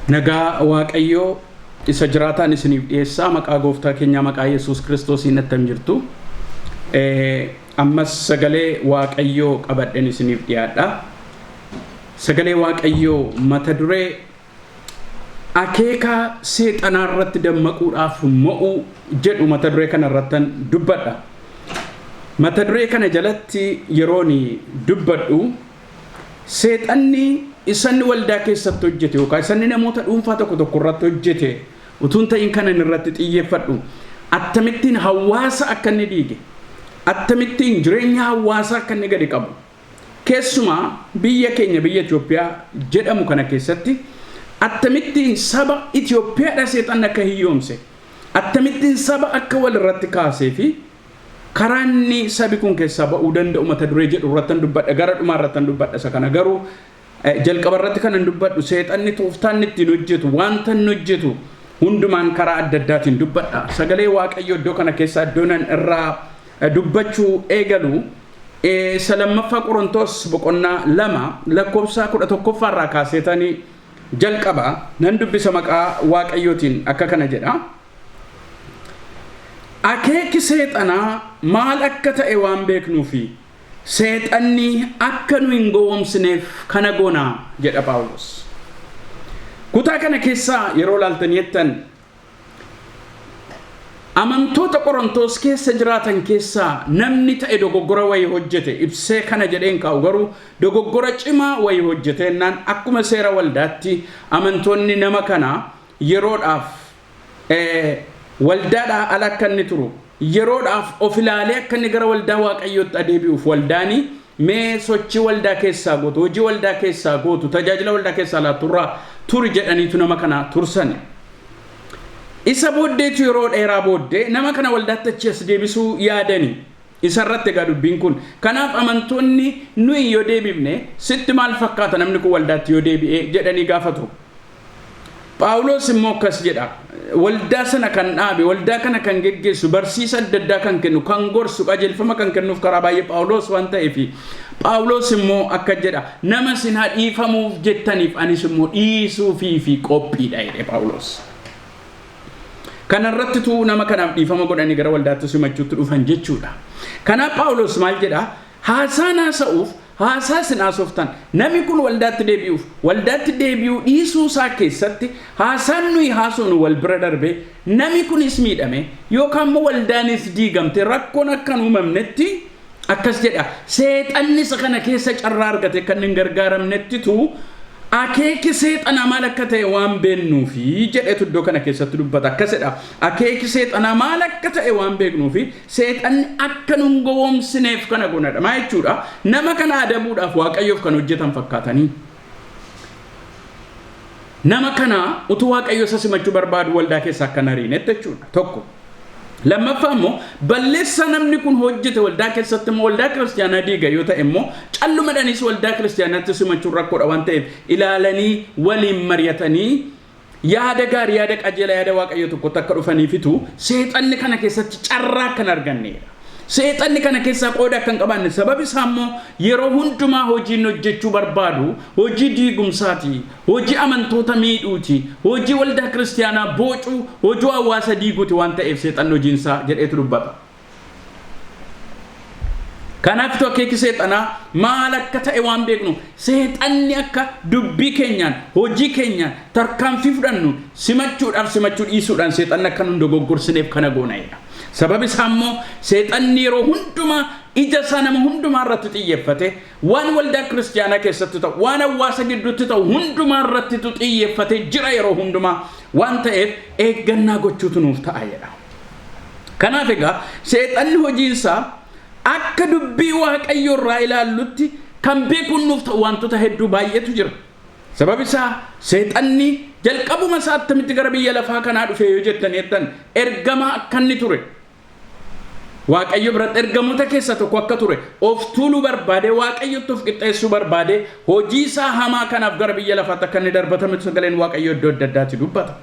Nagaa Waaqayyoo isa jiraataan isiniif dhiyeessaa maqaa gooftaa keenyaa maqaa Yesuus Kiristoosiin attam jirtu. Ammas sagalee Waaqayyoo qabadheen isiniif dhiyaadha. Sagalee Waaqayyoo mata duree akeeka seexanaa irratti dammaquudhaaf mo'uu jedhu mata duree kana irrattan dubbadha. Mata duree kana jalatti yeroon dubbadhu seexanni isanni waldaa keessatti hojjete yookaan isanni namoota dhuunfaa tokko tokko irratti hojjete utuu hin ta'in kanan irratti xiyyeeffadhu akkamittiin hawaasa akka inni diige, akkamittiin jireenya hawaasaa akka inni gadi qabu, keessumaa biyya keenya biyya Itoophiyaa jedhamu kana keessatti akkamittiin saba Itoophiyaadha seexanni akka hiyyoomse, akkamittiin saba akka wal irratti kaasee fi karaa inni sabi kun keessaa ba'uu danda'u mata duree jedhu irrattan dubbadha. Gara dhumaa irrattan dubbadha. Isa kana garuu jalqaba irratti kanan dubbadhu seexanni tooftaan ittiin hojjetu, wanta inni hojjetu hundumaan karaa adda addaatiin dubbadha. Sagalee Waaqayyoo iddoo kana keessaa iddoo nan irraa dubbachuu eegalu isa lammaffaa Qorontos boqonnaa 2 lakkoofsa 11ffaa irraa kaaseetanii jalqaba nan dubbisa maqaa Waaqayyootiin akka kana jedha. Akeeki seexanaa maal akka ta'e waan beeknuufi seexanni akka nu hin gowwoomsineef kana goonaa jedha Phaawulos. Kutaa kana keessaa yeroo laaltanii jettan amantoota Qorontos keessa jiraatan keessaa namni ta'e dogoggora wayii hojjete ibsee kana jedheen kaa'u, garuu dogoggora cimaa wayii hojjeteennaan akkuma seera waldaatti amantoonni nama kana yeroodhaaf waldaadhaa ala akka inni turu, yeroodhaaf of ilaalee akka inni gara waldaa Waaqayyootti adeebi'uuf waldaanii mee sochii waldaa keessaa gootu, hojii waldaa keessaa gootu, tajaajila waldaa keessaa laatturraa turi jedhaniitu nama kana tursan. Isa booddeetu yeroo dheeraa booddee nama kana waldaatti achi as deebisuu yaadani. Isa irratti egaa dubbiin kun. Kanaaf amantoonni nuyi yoo deebifne sitti maal fakkaata namni kun waldaatti yoo deebi'e jedhanii gaafatu. Phaawulos immoo akkas jedha. Waldaa sana kan dhaabe, waldaa kana kan geggeessu, barsiisa adda addaa kan kennu, kan gorsu, qajeelfama kan kennuuf karaa baay'ee Phaawulos waan ta'eef Phaawulos immoo akka jedha, nama isin haa dhiifamuuf jettaniif anis immoo dhiisuufii fi qophiidha jedhe Phaawulos. Kana irrattitu nama kanaaf dhiifama godhanii gara waldaatti simachuutti dhufan jechuudha. Kanaaf Phaawulos maal jedha? Haasaan haasa'uuf, haasaa isin haasoftan, namni kun waldaatti deebi'uuf, waldaatti deebi'uu dhiisuu isaa keessatti haasaan nuyi haasofnu wal bira darbee namni kunis miidhame yookaan immoo waldaanis diigamte rakkoon akka hin uumamnetti akkas jedha. Seexanni isa kana keessa carraa argate kan hin gargaaramnettitu akeeki seexanaa maal akka ta'e waan beeknuufi jedhetu iddoo kana keessatti dubbata. Akkasidha. Akeeki seexanaa maal akka ta'e waan beeknuufi seexanni akka nun gowwoomsineef kana goonadha. Maa jechuudha? Nama kana adabuudhaaf Waaqayyoof kan hojjetan fakkaatanii. Nama kana utuu Waaqayyo isa simachuu barbaadu waldaa keessa akka hin ariinetti jechuudha. Tokko. Lammaffaa immoo balleessaa namni kun hojjete waldaa keessatti immoo waldaa kiristaanaa diiga yoo ta'e immoo callumadhanis waldaa kiristaanaatti simachuun rakkoodha waan ta'eef ilaalanii waliin mari'atanii yaada gaarii, yaada qajeelaa, yaada Waaqayyo tokkotti akka dhufaniifitu seexanni kana keessatti carraa kan argannedha. Seexanni kana keessaa qooda akka hin qabaanne sababi isaa immoo yeroo hundumaa hojiin hojjechuu barbaadu hojii diigumsaati, hojii amantoota miidhuuti, hojii waldaa kiristaanaa boocuu, hojii hawaasa diiguuti waan ta'eef seexanni hojiinsaa jedheetu dubbata. Kanaaf akeeki seexanaa maal akka ta'e waan beeknu seexanni akka dubbii keenyaan, hojii keenyaan tarkaanfii fudhannu simachuudhaaf simachuu dhiisuudhaan seexanni akka nun dogoggorsineef kana goona'edha. Sababi isaa immoo seexanni yeroo hundumaa ija isaa nama hundumaa irratti xiyyeeffate waan waldaa kiristaanaa keessatti ta'u, waan hawaasa gidduutti ta'u hundumaa irrattitu xiyyeeffate jira yeroo hundumaa waan ta'eef eeggannaa gochuutu nuuf ta'a jedha. Kanaaf egaa seexanni hojiinsaa akka dubbii Waaqayyoo irraa ilaallutti kan beekuun nuuf ta'u wantoota hedduu baay'eetu jira. Sababi isaa seexanni jalqabuma isaa attamitti gara biyya lafaa kanaa dhufe yoo jettanii jettan ergamaa akka inni ture. Waaqayyo biratti ergamoota keessaa tokko akka ture of tuuluu barbaade, Waaqayyotti of qixxeessuu barbaade, hojii isaa hamaa kanaaf gara biyya lafaatti akka inni darbatame sagaleen Waaqayyo iddoo adda addaatti dubbata.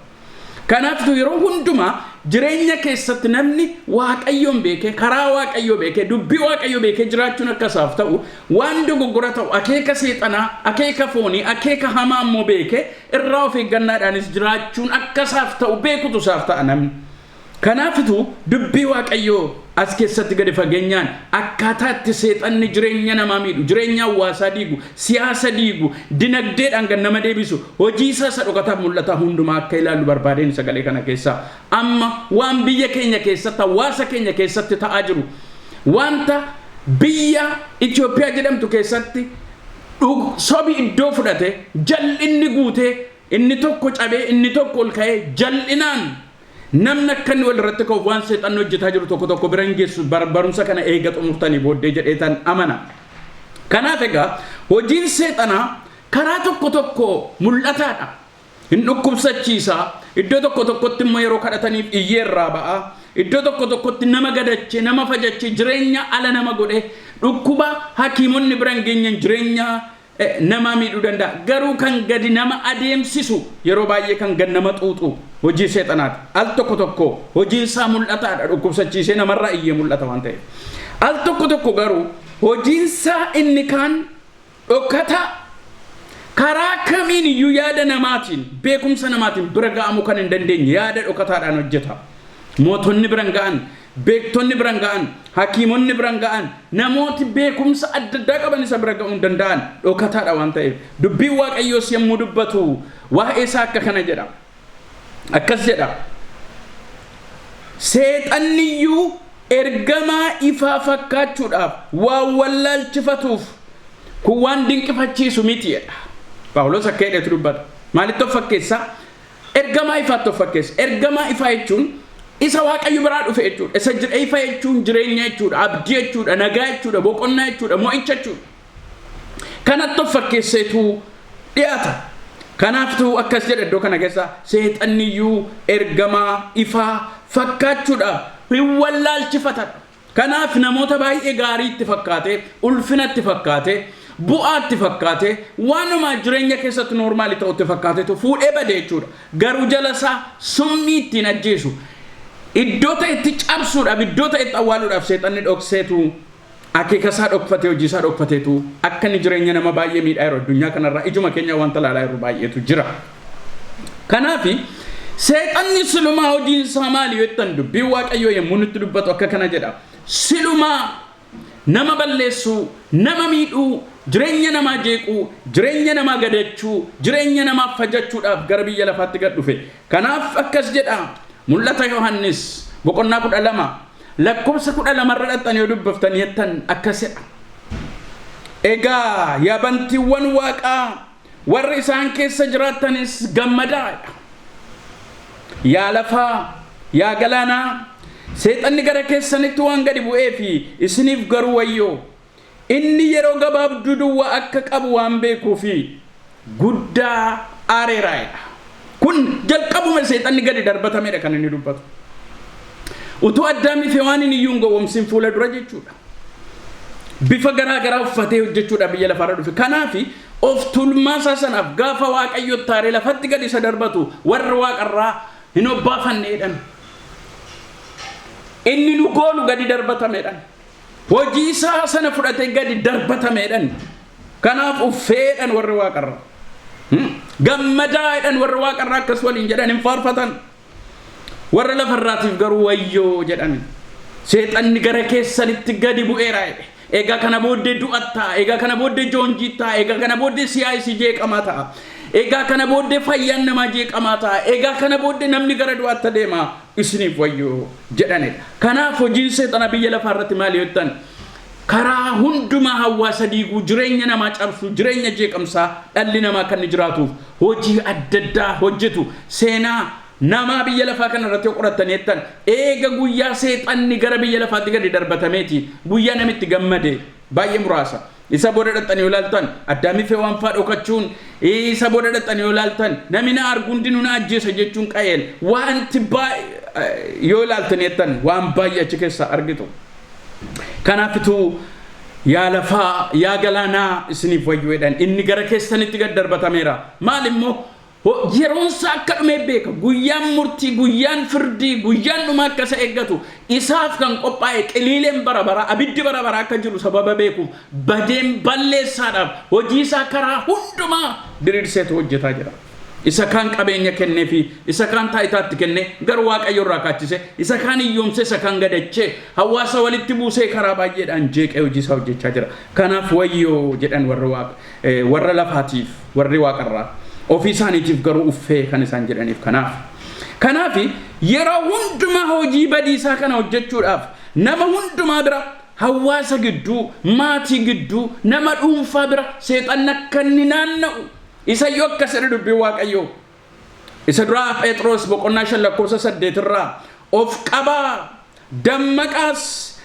Kanaaftuu yeroo hundumaa jireenya keessatti namni Waaqayyoon beekee, karaa Waaqayyoo beekee, dubbii Waaqayyoo beekee jiraachuun akka isaaf ta'u, waan dogoggora ta'u, akeeka seexanaa, akeeka foonii, akeeka hamaa immoo beekee irraa of eeggannaadhaanis jiraachuun akka isaaf ta'u beekutu isaaf ta'a namni. Kanaafitu dubbii Waaqayyoo as keessatti gadi fageenyaan akkaataa itti seexanni jireenya namaa miidhu, jireenya hawaasaa diigu, siyaasa diigu, dinagdeedhaan kan nama deebisu, hojii isaa isa dhokataa mul'ataa hundumaa akka ilaallu barbaadeen sagalee kana keessaa. Amma waan biyya keenya keessatti, hawaasa keenya keessatti ta'aa jiru, wanta biyya Itoophiyaa jedhamtu keessatti sobi iddoo fudhate, jal'inni guutee, inni tokko cabee, inni tokko ol ka'ee, jal'inaan namni akka inni walirratti ka'uuf waan seexanni hojjetaa jiru tokko tokko bira hin geessu barumsa kana eega xumurtanii booddee jedheetan amana. Kanaaf egaa hojiin seexanaa karaa tokko tokko mul'ataadha. Hin dhukkubsachiisa. Iddoo tokko tokkotti immoo yeroo kadhataniif iyyeerraa ba'a. Iddoo tokko tokkotti nama gadachee, nama fajachee, jireenya ala nama godhe, dhukkuba hakiimonni bira hin geenyeen jireenya nama miidhuu danda'a. Garuu kan gadi nama adeemsisu yeroo baay'ee kan gad nama xuuxu hojii seexanaati. Al tokko tokko hojiin isaa mul'ataadha, dhukkubsachiisee namarraa iyyee mul'ata waan ta'eef. Al tokko tokko garuu hojiin isaa inni kaan dhokataa, karaa kamiin iyyuu yaada namaatiin, beekumsa namaatiin bira ga'amuu kan hin dandeenye yaada dhokataadhaan hojjeta. Mootonni biran ga'an, beektonni biran ga'an, hakiimonni biran ga'an, namooti beekumsa adda addaa qaban isa bira ga'uu hin danda'an, dhokataadha waan ta'eef. Dubbiin Waaqayyoos yommuu dubbatu waa'ee isaa akka kana jedha. Akkas jedha. Seexanniyyuu ergamaa ifaa fakkaachuudhaaf waan wallaalchifatuuf kun waan dinqifachiisu miti jedha. Phaawulos akka jedhetu dubbata. Maalitti of fakkeessa? Ergamaa ifaatti of fakkeessa. Ergamaa ifaa jechuun isa Waaqayyo biraa dhufe jechuudha. Isa ifa jechuun jireenya jechuudha, abdii jechuudha, nagaa jechuudha, boqonnaa jechuudha, mo'icha jechuudha. Kanatti of fakkeesseetu dhiyaata. Kanaaftuu akkas jedha iddoo kana keessa, seexanniyyuu ergamaa ifaa fakkaachuudhaaf hin wallaalchifata. Kanaaf namoota baay'ee gaarii itti fakkaate, ulfina itti fakkaate, bu'aa itti fakkaate, waanuma jireenya keessatti noormaali ta'u itti fakkaatetu fuudhee bade jechuudha. Garuu jala isaa summii ittiin ajjeesu, iddoo ta'etti cabsuudhaaf, iddoo ta'etti awwaaluudhaaf seexanni dhokseetu, akeeka isaa dhokfatee, hojii isaa dhokfateetu akka inni jireenya nama baay'ee miidhaa yeroo addunyaa kanarraa ijuma keenya wanta ilaalaa jiru baay'eetu jira. Kanaafi seexanni silumaa hojiin isaa maali yoo jettan, dubbiin Waaqayyoo yommuu nutti dubbatu akka kana jedha. Silumaa nama balleessuu, nama miidhuu, jireenya namaa jeequu, jireenya namaa gadachuu, jireenya namaa fajachuudhaaf gara biyya lafaatti gad dhufe. Kanaaf akkas jedha Mul'ata Yohannis boqonnaa 12 lakkoofsa 12 irra dhaqxanii yoo dubbiftanii jettan akkas jedha. Egaa yaa bantiiwwan waaqaa, warri isaan keessa jiraattanis gammadaa. Yaa lafaa, yaa galaanaa, seexanni gara keessanitti waan gadi bu'ee fi isiniif garuu wayyoo. Inni yeroo gabaabduu duwwaa akka qabu waan beekuu fi guddaa aareeraa'edha. Kun jalqabuma seexanni gadi darbatamedha kan inni dubbatu. Utuu Addaamii fi Hewaanin iyyuu hin gowwoomsin fuula dura jechuudha. Bifa garaa garaa uffatee hojjechuudhaaf biyya lafaarra dhufe. Kanaafi of tuulmaa isaa sanaaf gaafa Waaqayyo taaree lafatti gadi isa darbatu warri waaqarraa hin obbaafanneedhan. Inni nu goolu gadi darbatameedhan. Hojii isaa sana fudhatee gadi darbatameedhan. Kanaaf uffeedhan warri waaqarraa. Gammadaadhan warri waaqarraa akkas waliin jedhan, hin faarfatan. Warra lafarraatiif garuu wayyoo jedhan. Seexanni gara keessanitti gadi bu'eera jedhe. Egaa kana booddee du'a ta'a. Egaa kana booddee joonjii ta'a. Egaa kana booddee siyaasii jeeqamaa ta'a. Egaa kana booddee fayyaan namaa jeeqamaa ta'a. Egaa kana booddee namni gara du'aatti adeema. Isiniif wayyoo jedhanidha. Kanaaf hojiin seexana biyya lafaa irratti maali yoo jettan, karaa hundumaa hawaasa diiguu, jireenya namaa cabsuu, jireenya jeeqamsaa dhalli namaa kan inni jiraatuuf hojii adda addaa hojjetu. Seenaa namaa biyya lafaa kana irratti yoo qorattanii jettan, eega guyyaa seexanni gara biyya lafaatti gadi darbatameeti guyyaa namitti gammade baay'ee muraasa. Isa booda dhaqxanii yoo ilaaltan Addaamii fi Hewaan fa'aa dhokachuun, isa booda dhaqxanii yoo ilaaltan namni na argu hundinuu na ajjeesa jechuun Qaayeel, wanti baay'ee yoo ilaaltanii jettan waan baay'ee achi keessaa argitu. Kanaafituu yaa lafaa, yaa galaanaa, isiniif wayyoo jedhan, inni gara keessanitti gad darbatameera. Maal immoo Yeroon isaa akka dhume beeka. Guyyaan murtii, guyyaan firdii, guyyaan dhumaa akka isa eeggatu, isaaf kan qophaa'e qiliileen bara baraa, abiddi bara baraa akka jiru sababa beekuuf badeen balleessaadhaaf hojii isaa karaa hundumaa diriirseetu hojjetaa jira. Isa kaan qabeenya kennee fi isa kaan taayitaatti kennee garuu Waaqayyo irraa kaachise, isa kaan hiyyoomsee, isa kaan gadachee, hawaasa walitti buusee, karaa baay'eedhaan jeeqee hojii isaa hojjechaa jira. Kanaaf wayyoo jedhan warra waaqa warra lafaatiif warri waaqarraa. Ofii isaaniitiif garuu uffee kan isaan jedhaniif kanaaf. Kanaaf yeroo hundumaa hojii badiisaa kana hojjechuudhaaf nama hundumaa bira, hawaasa gidduu, maatii gidduu, nama dhuunfaa bira seexanni akka inni naanna'u isayyuu akkas jedhe dubbiin Waaqayyoo. Isa duraa Phexros boqonnaa 5 lakkoofsa 8 irraa, "Of qabaa, dammaqaas,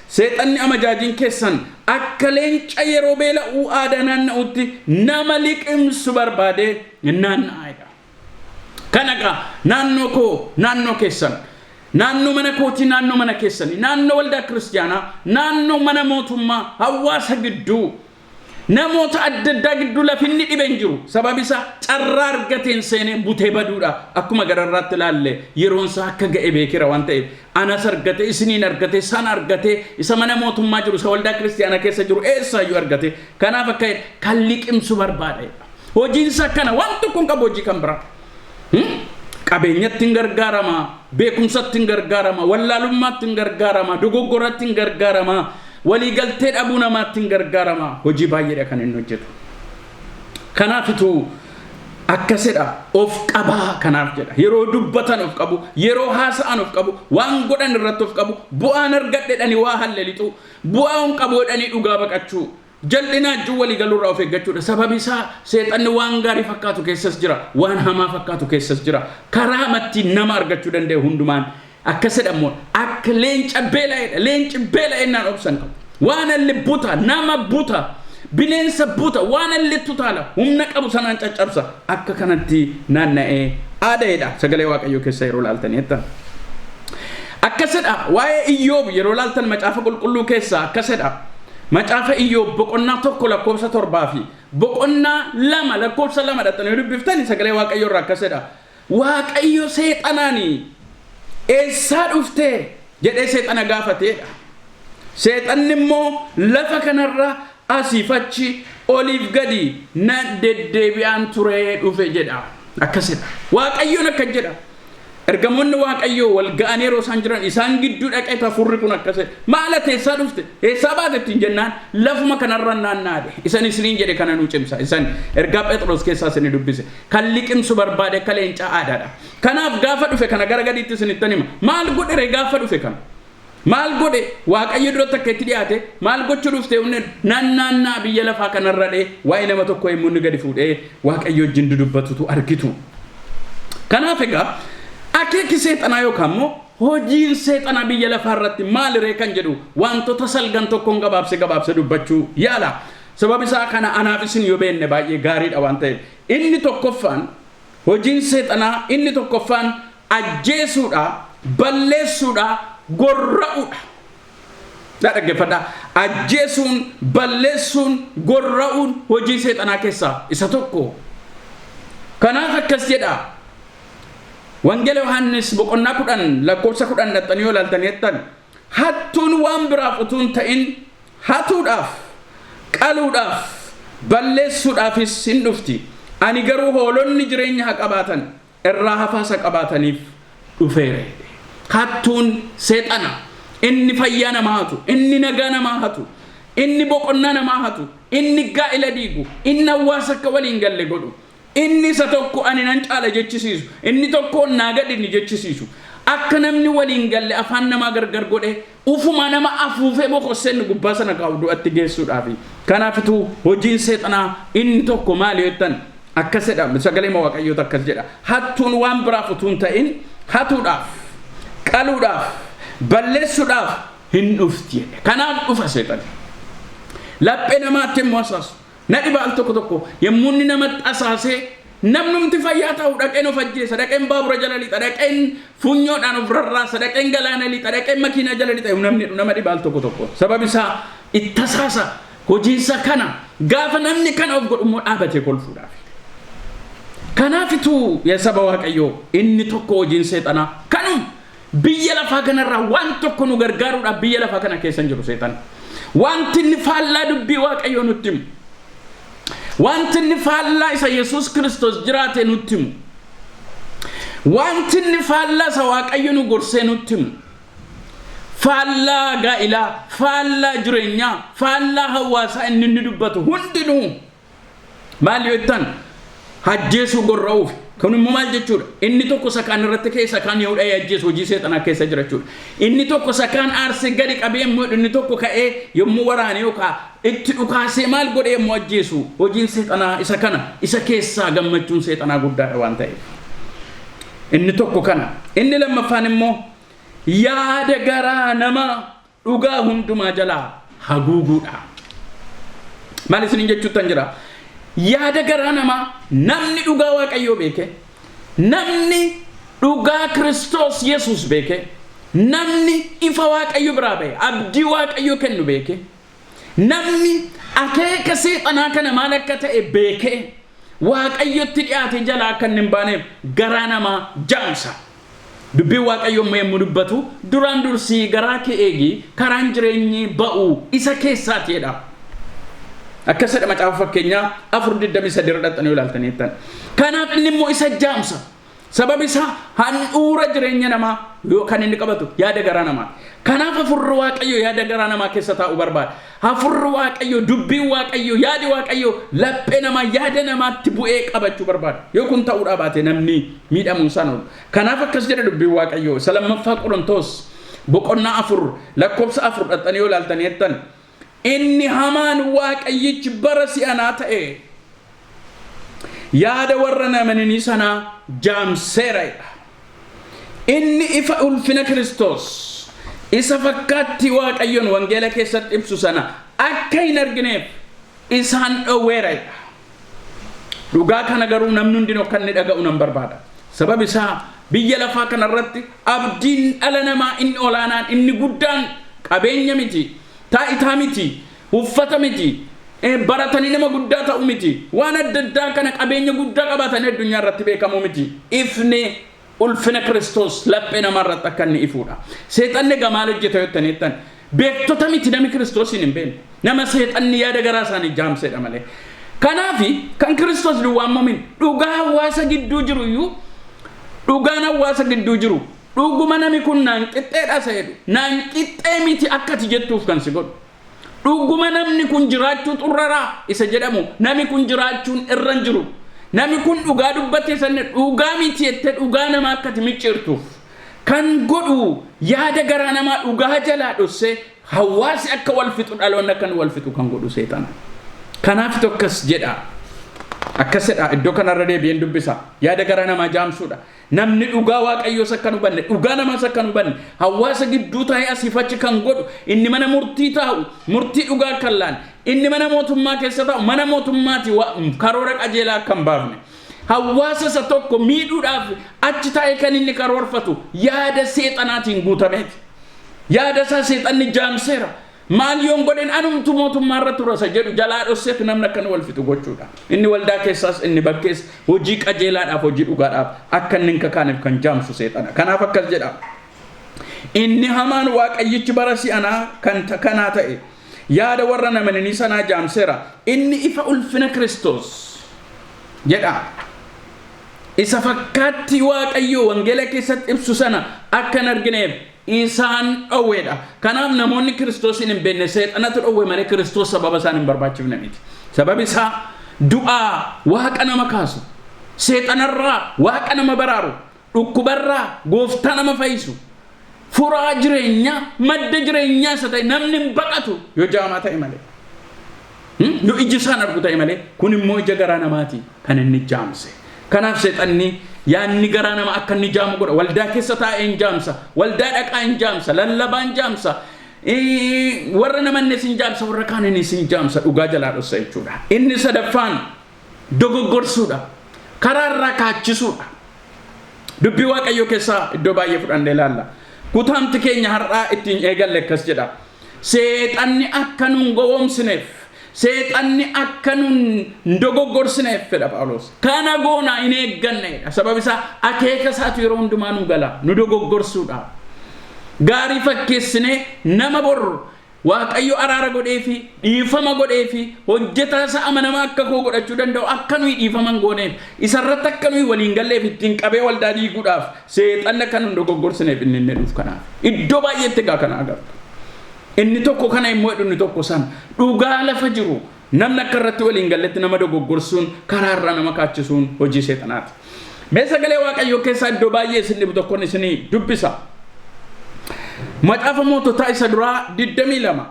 seexanni amajaajiin keessan akka leenca yeroo beela'uu aadaa naanna'utti nama liqimsu barbaadee naanna'aa." Kana egaa naannoo koo, naannoo keessan, naannoo mana kootii, naannoo mana keessanii, naannoo waldaa kiristiyaanaa, naannoo mana mootummaa, hawaasa gidduu, namoota adda addaa gidduu lafinni dhibe hin jiru. Sababi isaa carraa argateen seenee butee baduudha. Akkuma gararraatti ilaalle, yeroon isaa akka ga'e beekera waan ta'eef, anas argate, isiniin argate, sana argate, isa mana mootummaa jiru, isa waldaa kiristiyaanaa keessa jiru, eessaayyuu argate. Kanaaf akka kan liqimsu barbaada. Hojiin isaa kana, waan tokko hin qabu hojii kan biraa. Qabeenyatti hin gargaarama, beekumsatti hin gargaarama, wallaalummaatti hin gargaarama, dogoggoratti hin gargaarama, waliigaltee dhabuu namaatti hin gargaarama. Hojii baay'eedha kan inni hojjetu. Kanaafitu akkasidha, of qabaa kanaaf jedha. Yeroo dubbatan of qabu, yeroo haasa'an of qabu, waan godhan irratti of qabu, bu'aan argadhedhani waa halle lixu, bu'aa hin qabu jedhanii dhugaa baqachuu. Jal'inaa wajjin walii galuurraa of eeggachuudha. Sababi isaa seexanni waan gaarii fakkaatu keessas jira, waan hamaa fakkaatu keessas jira. Karaa matti nama argachuu danda'e hundumaan akkasidha immoo akka leenca beela'eedha. Leenci beela'ennaan obsan qabu. Waan alli buta, nama buta, bineensa buta, waan alli tutaala, humna qabu sanaan caccabsa. Akka kanatti naanna'ee aadaa'edha. Sagalee Waaqayyoo keessa yeroo laaltanii jettan. Akkasidha, waa'ee Iyyoob yeroo laaltan macaafa qulqulluu keessaa akkasidha. Macaafa Iyyoob boqonnaa 1 lakkoofsa 7 fi boqonnaa 2 lakkoofsa 2 dhaxxanii dubbiftani sagalee Waaqayyoo irraa akkasidha. Waaqayyo seexanaani "Eessaa dhuftee?" jedhee seexana gaafateedha. Seexanni immoo, "Lafa kanarra asiif achi, oliif gadi na deddeebi'aan turee dhufe" jedha. Akkasidha. Waaqayyoon akkas jedha. Ergamoonni Waaqayyoo wal ga'anii yeroo isaan jiran isaan gidduu dhaqee hafuurri kun akkasidha. "Maal ati, eessaa dhufte? Eessaa baate?" ittiin jennaan, "Lafuma kanarra naannaadhe." Isan isiniin jedhe kana nuu cimsa. Isan ergaa Phexros keessaa isinii dubbise. Kan liqimsu barbaade akka leencaa aadaadha. Kanaaf gaafa dhufe kana gara gadiitti isinittan hima. Maal godhere gaafa dhufe kana? Maal godhe? Waaqayyo duratti akka itti dhiyaate maal gochuu dhufte? Humna naannaannaa biyya lafaa kanarra dhee waa'ee nama tokko yommuu inni gadi fuudhee Waaqayyo wajjin dudubbatutu argitu. Kanaaf egaa akeeki seexanaa yookaan immoo hojiin seexanaa biyya lafaa irratti maaliree kan jedhu wantoota salgan tokkoon gabaabse gabaabse dubbachuu yaala. Sabab isaa kana anaaf isin yoo beenne baay'ee gaariidha waan ta'eef. Inni tokkoffaan, hojiin seexanaa inni tokkoffaan ajjeesuudha, balleessuudha, gorra'uudha. Dhaggeeffadhaa. Ajjeesuun, balleessuun, gorra'uun hojii seexanaa keessaa isa tokko. Kanaaf akkas jedha. Wangeela Yohaannis boqonnaa 10 lakkoofsa 10 dhaxxanii yoo ilaaltanii jettan, "Hattuun waan biraaf utuu hin ta'in hatuudhaaf, qaluudhaaf, balleessuudhaafis hin dhufti. Ani garuu hoolonni jireenya haa qabaatan, irraa hafaasa qabaataniif dhufeera." Hattuun seexana. Inni fayyaa namaa hatu, inni nagaa namaa hatu, inni boqonnaa namaa hatu, inni gaa'ila diigu, inni hawaasa akka waliin galle godhu, inni isa tokko ani nan caala jechisiisu, inni tokko naa gadi inni jechisiisu. Akka namni waliin galle afaan namaa gargar godhe, ufuma nama afuufee bokossee inni gubbaa sana kaa'u du'atti geessuudhaafi. Kanaafituu hojiin seexanaa inni tokko maali jettan, akkasidha. Sagalee Waaqayyoota akkas jedha. Hattuun waan biraaf utuu hin ta'in hatuudhaaf, qaluudhaaf, balleessuudhaaf hin dhufti. Kanaaf dhufa seexanni. Laphee namaatti immoo asaasu. Na dhiba al tokko tokko yommuu inni namatti asaasee namnumti fayyaa ta'u dhaqeen of ajjeesa, dhaqeen baabura jala lixa, dhaqeen funyoodhaan of rarraasa, dhaqeen galaana lixa, dhaqeen makiinaa jala lixa, namni nama dhiba al tokko tokko. Sababi isaa itti asaasa, hojiinsa kana. Gaafa namni kana of godhu immoo dhaabatee kolfuudhaaf. Kanaafituu yaa saba Waaqayyoo, inni tokko hojiin seexanaa kanuma. Biyya lafaa kanarraa waan tokko nu gargaaruudhaaf biyya lafaa kana keessa hin jiru seexan. Wanti inni faallaa dubbii Waaqayyoo nutti himu, wanti inni faallaa isa Yesuus Kiristoos jiraate nutti himu, wanti inni faallaa isa Waaqayyo nu gorsee nutti himu, faallaa gaa'ilaa, faallaa jireenyaa, faallaa hawaasaa inni dubbatu hundinuu maal yoo jettan, ajjeesuu, gorra'uuf. Kun immoo maal jechuudha? Inni tokko isa kaan irratti ka'e, isa kaan yoo dha'ee ajjeesu, hojii seexanaa keessa jira jechuudha. Inni tokko isa kaan aarsee gadi qabee immoo inni tokko ka'ee yommuu waraane yookaan itti dhukaasee maal godhee yommuu ajjeesu, hojiin seexanaa isa kana. Isa keessaa gammachuun seexanaa guddaadha waan ta'eef. Inni tokko kana. Inni lammaffaan immoo yaada garaa namaa dhugaa hundumaa jalaa haguuguudha. Maal isiniin jechuuttan jira? Yaada garaa namaa, namni dhugaa Waaqayyoo beeke, namni dhugaa Kiristoos Yesuus beeke, namni ifa Waaqayyo biraa ba'e, abdii Waaqayyo kennu beeke, namni akeeka seexanaa kana maal akka ta'e beekee Waaqayyotti dhiyaate jalaa akka inni hin baaneef garaa namaa jaamsa. Dubbiin Waaqayyo immoo yommuu dubbatu, "Duraan dursii garaa kee eegi, karaan jireenyi ba'u isa keessaati" jedha. Akkas jedha Macaafa Fakkeenyaa 4:23 irra dhaqxanii ilaaltanii jettan. Kanaaf inni immoo isa jaamsa. Sababi isaa handhuura jireenya namaa yoo kan inni qabatu yaada garaa namaa. Kanaaf Hafuurri Waaqayyo yaada garaa namaa keessa taa'uu barbaada. Hafuurri Waaqayyo, dubbiin Waaqayyo, yaadi Waaqayyo laphee namaa, yaada namaatti bu'ee qabachuu barbaada. Yoo kun ta'uudhaa baate, namni miidhamuun isaan oolu. Kanaaf akkas jedha dubbiin Waaqayyo. Isa Lammaffaa Qorontoos boqonnaa 4 lakkoofsa 4 dhaqxanii yoo ilaaltanii jettan, inni hamaan Waaqayyichi bara si'anaa ta'e yaada warra namananii sanaa jaamseera jedha. Inni ifa ulfina Kiristoos isa fakkaattii Waaqayyoon wangeela keessatti ibsu sana akka hin argineef isaan dhowweera jedha. Dhugaa kana garuu namni hundinuu akka inni dhaga'u nan barbaada. Sabab isaa biyya lafaa kanarratti abdiin dhala namaa inni olaanaan, inni guddaan qabeenya miti, taa'itaa miti, uffata miti, baratanii nama guddaa ta'u miti, waan adda addaa kana qabeenya guddaa qabaatanii addunyaa irratti beekamuu miti. Ifni ulfina Kiristoos laphee namaa irratti akka inni ifuudha. Seexanni egaa maal hojjeta jettanii jettan, beektota miti namni Kiristoosiin hin beekne. Nama seexanni yaada garaa isaanii jaamsedha malee. Kanaafi kan Kiristoos duwwaan momin dhugaa hawaasa gidduu jiru iyyuu, dhugaan hawaasa gidduu jiru dhuguma nami kun naan qixxeedha isa jedhu, naan qixxee miti akkati jettuuf kan si godhu. Dhuguma namni kun jiraachuu xurraraa isa jedhamu, nami kun jiraachuun irra hin jiru. Nami kun dhugaa dubbattee sanne dhugaa miti jettee dhugaa namaa akkati micciirtuuf kan godhu, yaada garaa namaa dhugaa jalaa dhossee hawaasi akka wal fixu, dhaloonni akka wal fixu kan godhu seexana. Kanaaf akkas jedha. Akkas jedha, iddoo kanarra deebi'een dubbisa. Yaada garaa namaa jaamsuudha. Namni dhugaa Waaqayyoos akka hin hubanne, dhugaa namaas akka hin hubanne, hawaasa gidduu taa'ee asiif achi kan godhu, inni mana murtii taa'u, murtii dhugaa akka hin laanne, inni mana mootummaa keessa taa'u, mana mootummaati karoora qajeelaa akka hin baafne. Hawaasa isa tokko miidhuudhaaf achi taa'ee kan inni karoorfatu yaada seexanaatiin guutameeti. Yaada isaa seexanni jaamseera. Maal yoon godhen anumtu mootummaa irra tura isa jedhu jalaa dhosseetu namni akkana wal fixu gochuudha. Inni waldaa keessaas, inni bakkees hojii qajeelaadhaaf, hojii dhugaadhaaf akka inni hin kakaaneef kan jaamsu seexana. Kanaaf akkas jedha. Inni hamaan Waaqayyichi bara si'anaa kan kanaa ta'e yaada warra namananii sanaa jaamseera. Inni ifa ulfina Kiristoos jedha. Isa fakkaattii Waaqayyoo wangeela keessatti ibsu sana akka hin argineef isaan dhowweedha. Kanaaf namoonni Kiristoosiin hin beekne seexanatu dhowwe malee Kiristoos sababa isaan hin barbaachifne miti. Sababi isaa du'aa Waaqa nama kaasu, seexanarraa Waaqa nama baraaru, dhukkubarraa Gooftaa nama fayyisu, furaa jireenyaa, madda jireenyaa isa ta'e namni hin baqatu yoo jaamaa ta'e malee. Yoo iji isaan argu ta'e malee. Kun immoo ija garaa namaati kan inni jaamse. Kanaaf seexanni yaadni garaa namaa akka inni jaamu godha. Waldaa keessa taa'ee hin jaamsa. Waldaa dhaqaa hin jaamsa. Lallabaa hin jaamsa. Warra namannes hin jaamsa. Warra kaaninis hin jaamsa. Dhugaa jalaa dhossa jechuudha. Inni sadaffaan dogoggorsuudha. Karaa irraa kaachisuudha. Dubbii Waaqayyoo keessaa iddoo baay'ee fudhannee ilaalla. Kutaamti keenya har'aa ittiin eegalle akkas jedha. Seexanni akka nun gowwoomsineef Seexanni akka nun dogoggorsineef fedha Phaawulos. Kana goona hin eegganneedha. Sabab isaa akeeka isaatu yeroo hundumaa nu gala nu dogoggorsuudha. Gaarii fakkeessinee nama bor Waaqayyo araara godheefi dhiifama godheefi hojjetaa isa amanamaa akka koo godhachuu danda'u akka nuyi dhiifama hin gooneef isarratti akka nuyi waliin galleef ittiin qabee waldaa diiguudhaaf seexanni akka nun dogoggorsineef inni inni dhuuf kanaaf. Iddoo baay'eetti egaa kana agartu. Inni tokko kana immoo jedhu inni tokko sana. Dhugaa lafa jiru namni akka irratti waliin galletti nama dogoggorsuun karaarraa nama kaachisuun hojii seexanaati. Mee sagalee Waaqayyoo keessaa iddoo baay'ee isin dhibu tokkoon isinii dubbisa. Macaafa Moototaa isa duraa 22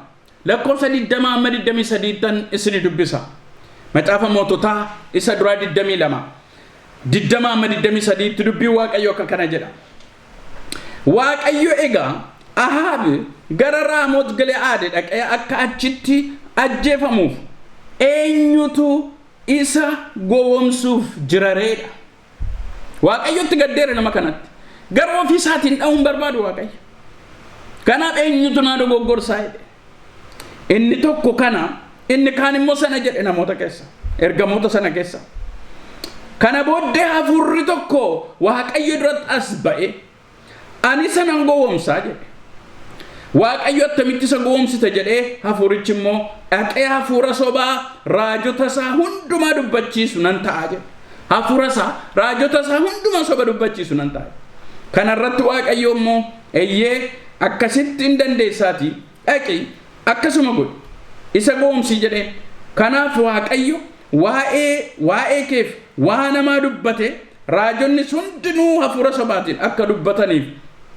lakkoofsa 20 amma 23 tan isinii dubbisa. Macaafa Moototaa isa duraa 22 20 amma 23 tti dubbiin Waaqayyoo akka kana jedha. Waaqayyo egaa Ahaab gara Raamoot Gili'aad dhaqee akka achitti ajjeefamuuf eenyutu isa gowwomsuuf jirareedha. Waaqayyotti gaddeera nama kanatti. Garuu ofii isaatiin dha'uun barbaadu Waaqayyo. Kanaaf eenyutu naa dogoggorsaa jedhe. Inni tokko kana, inni kaan immoo sana jedhe namoota keessa. Ergamoota sana keessa. Kana booddee hafuurri tokko Waaqayyo duratti as ba'e, ani sanan gowwomsaa jedhe. Waaqayyo attamitti isa gowwomsita jedhee hafuurichi immoo dhaqee hafuura sobaa raajota isaa hundumaa dubbachiisu nan ta'a jedhe. Hafuura isaa raajota isaa hundumaa soba dubbachiisu nan ta'a. Kana irratti Waaqayyo immoo eeyyee akkasitti hin dandeessaatii dhaqi akkasuma godhi isa gowwomsii jedheen. Kanaaf Waaqayyo waa'ee waa'ee keef waa namaa dubbate raajonnis hundinuu hafuura sobaatiin akka dubbataniif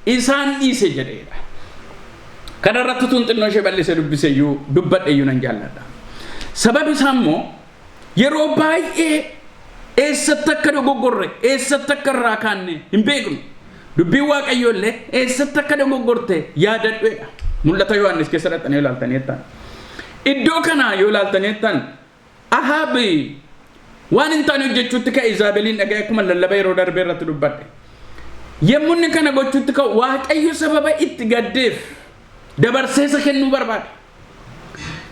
isaan dhiise jedheedha. Kana irratti tun xinnoo ishee bal'isee dubbise iyyuu dubbadhe iyyuu nan jaalladha. Sababi isaa immoo yeroo baay'ee eessatti akka dogoggorre eessatti akka irraa kaanne hin beeknu. Dubbiin Waaqayyoo illee eessatti akka dogoggorte yaadadhuedha. Mul'ata Yohaannis keessa dhaqxanii yoo ilaaltanii jettan. Iddoo kana yoo ilaaltanii jettan Ahaab waan hin taane hojjechuutti ka'e Izaabeliin dhaga'e akkuma lallaba yeroo darbee irratti dubbadhe. Yommuu inni kana gochuutti ka'u Waaqayyo sababa itti gaddeef dabarsee isa kennuu barbaade.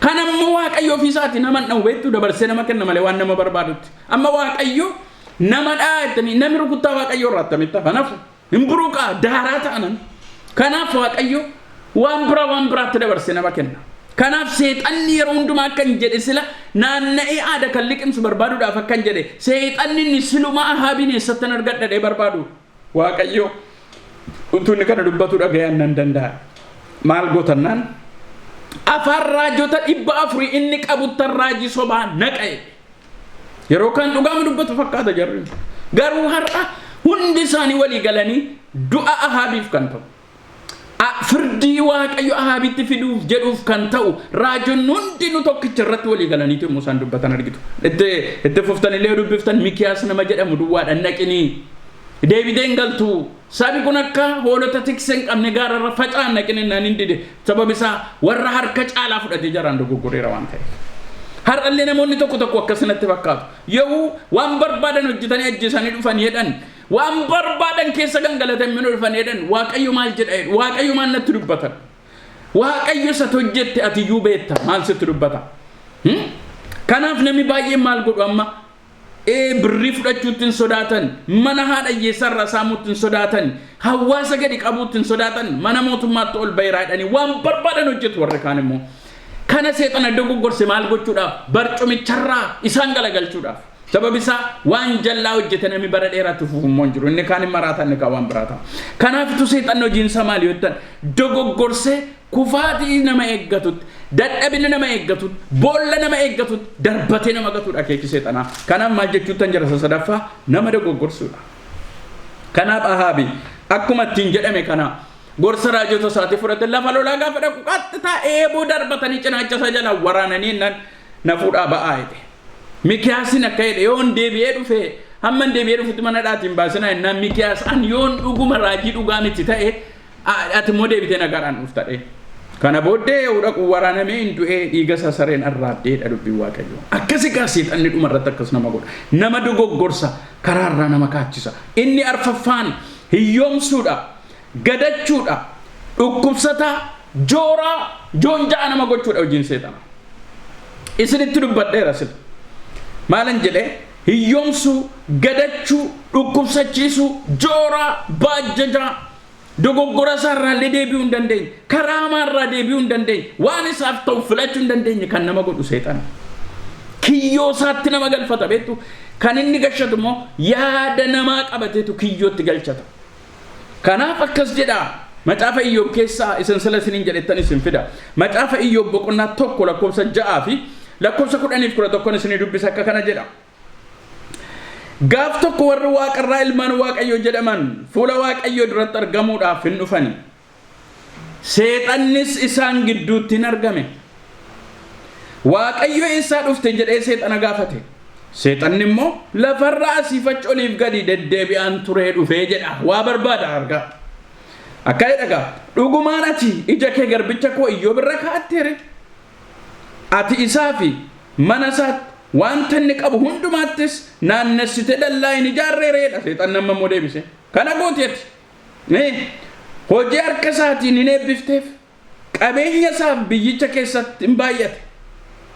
Kana immoo Waaqayyo ofii isaatii nama hin dha'u beektu dabarsee nama kenna malee waan nama barbaadutti. Amma Waaqayyo nama dha'a jettanii namni rukuttaa Waaqayyo irraa attamitti hafa nafu hin buruqaa daaraa ta'anan. Kanaaf Waaqayyo waan biraa waan biraatti dabarsee nama kenna. Kanaaf seexanni yeroo hundumaa akka hin jedhe sila naanna'ee aada kan liqimsu barbaaduudhaaf akka hin jedhe seexanni inni silumaa Ahaabiin eessattan argadha jedhee barbaadu Waaqayyo utuu inni kana dubbatu dhaga'ee nan danda'a. Maal gootannaan afaan raajota 400 inni qabuttan raajii sobaa naqa jedhe. Yeroo kaan dhugaama dubbatu fakkaata jarri. Garuu har'a hundi isaanii walii galanii du'a Ahaabiif kan ta'u. Firdii Waaqayyo Ahaabitti fiduuf jedhuuf kan ta'u raajonni hundinuu tokkicha irratti walii galaniitu yommuu isaan dubbatan argitu. Itti fuftan illee dubbiftan Mikiyaas nama jedhamu duwwaadha naqinii. Deebitee hin galtu. Sabi kun akka hoolota tiksee hin qabne gaararra faca'an naqin innaan hin dide. Sabab isaa warra harka caalaa fudhatee jaraan dogoggoreera waan ta'eef. Har'allee namoonni tokko tokko akkasinatti fakkaatu. Yoo waan barbaadan hojjetanii ajjeesanii dhufan jedhan, waan barbaadan keessa gangalatanii dhufan jedhan, Waaqayyo maal jedha jedhu, Waaqayyo maal natti dubbatan. Waaqayyo isa hojjette ati iyyuu beekta maal sitti dubbata. Kanaaf namni baay'een maal godhu amma birrii fudhachuutti hin sodaatan, mana haadha hiyyeessaa irraa saamuutti hin sodaatan, hawaasa gadi qabuutti hin sodaatan, mana mootummaatti ol bahiraa jedhanii waan barbaadan hojjetu warri kaan immoo. Kana seexana dogoggorse maal gochuudhaaf? Barcumicharraa isaan galagalchuudhaaf. Sababi isaa waan jallaa hojjete namni bara dheeraatti fufu immoo hin jiru. Inni kaan hin maraata, inni kaan waan biraa ta'a. Kanaafitu seexanni hojiin isaa maali yoo jettan dogoggorse kufaatii nama eeggatutti, dadhabina nama eeggatutti, boolla nama eeggatutti darbatee nama gatuudha akeeki seexanaa. Kanaaf maal jechuuttan jira isa sadaffaa nama dogoggorsuudha. Kanaaf Ahaabi akkuma ittiin jedhame kana gorsa raajota isaatii fudhate lafa lolaa gaafa dhaqu qaxxitaa eeboo darbatanii cinaacha isaa jalaa waraananii innaan na fuudhaa ba'aa jedhe. Mikiyaasin akka jedhe yoon deebi'ee dhufe hamma hin deebi'ee dhufutti mana dhaatiin baasinaa jennaan Mikiyaas an yoon dhuguma raajii dhugaa miti ta'e ati immoo deebitee nagaadhaan dhufta dhee. Kana booddee yoo dhaqu waraanamee hin du'ee dhiiga isaa sareen arraabdeedha dubbiin Waaqayyoo. Akkasi gaa seexanni dhuma irratti akkas nama godha. Nama dogoggorsa karaarraa nama kaachisa. Inni arfaffaan hiyyoomsuudha, gadachuudha, dhukkubsataa, jooraa, joonja'a nama gochuudha hojiin seexana. Isinitti dubbadheera sila. Maalan jedhee? Hiyyoomsuu, gadachuu, dhukkubsachiisuu, jooraa, baajjajaa, dogoggora isaarraallee deebi'uu hin dandeenye, karaa hamaarraa deebi'uu hin dandeenye, waan isaaf ta'u filachuu hin dandeenye kan nama godhu seexana. Kiyyoo isaatti nama galfata, beektu. Kan inni galchatu immoo yaada namaa qabateetu kiyyootti galchata. Kanaaf akkas jedha. Macaafa Iyyoob keessaa isin sila isiniin jedhettan isin fida. Macaafa Iyyoob boqonnaa 1 lakkoofsa 6 fi lakkoofsa 10 fi 11 isinii dubbisa. Akka kana jedha. Gaaf tokko warri waaqarraa ilmaan Waaqayyoo jedhaman fuula Waaqayyoo duratti argamuudhaaf hin dhufani. Seexannis isaan gidduutti hin argame. Waaqayyo, "Eessaa dhufte?" jedhee seexana gaafate. Seexanni immoo, "Lafarra asiif achi oliif gadi deddeebi'aan turee dhufee," jedha. Waa barbaada argaa. Akka jedha gaa, "Dhugumaan ati ija kee garbicha koo Iyyoob irra kaa'atteere. Ati isaa fi mana isaatti, wanta inni qabu hundumaattis naannessite dallaa hin ijaarreereedha." Seexanni amma immoo deebise. Kana gooti ati. Hojii harka isaatiin hin eebbifteef, qabeenya isaaf biyyicha keessatti hin baay'ate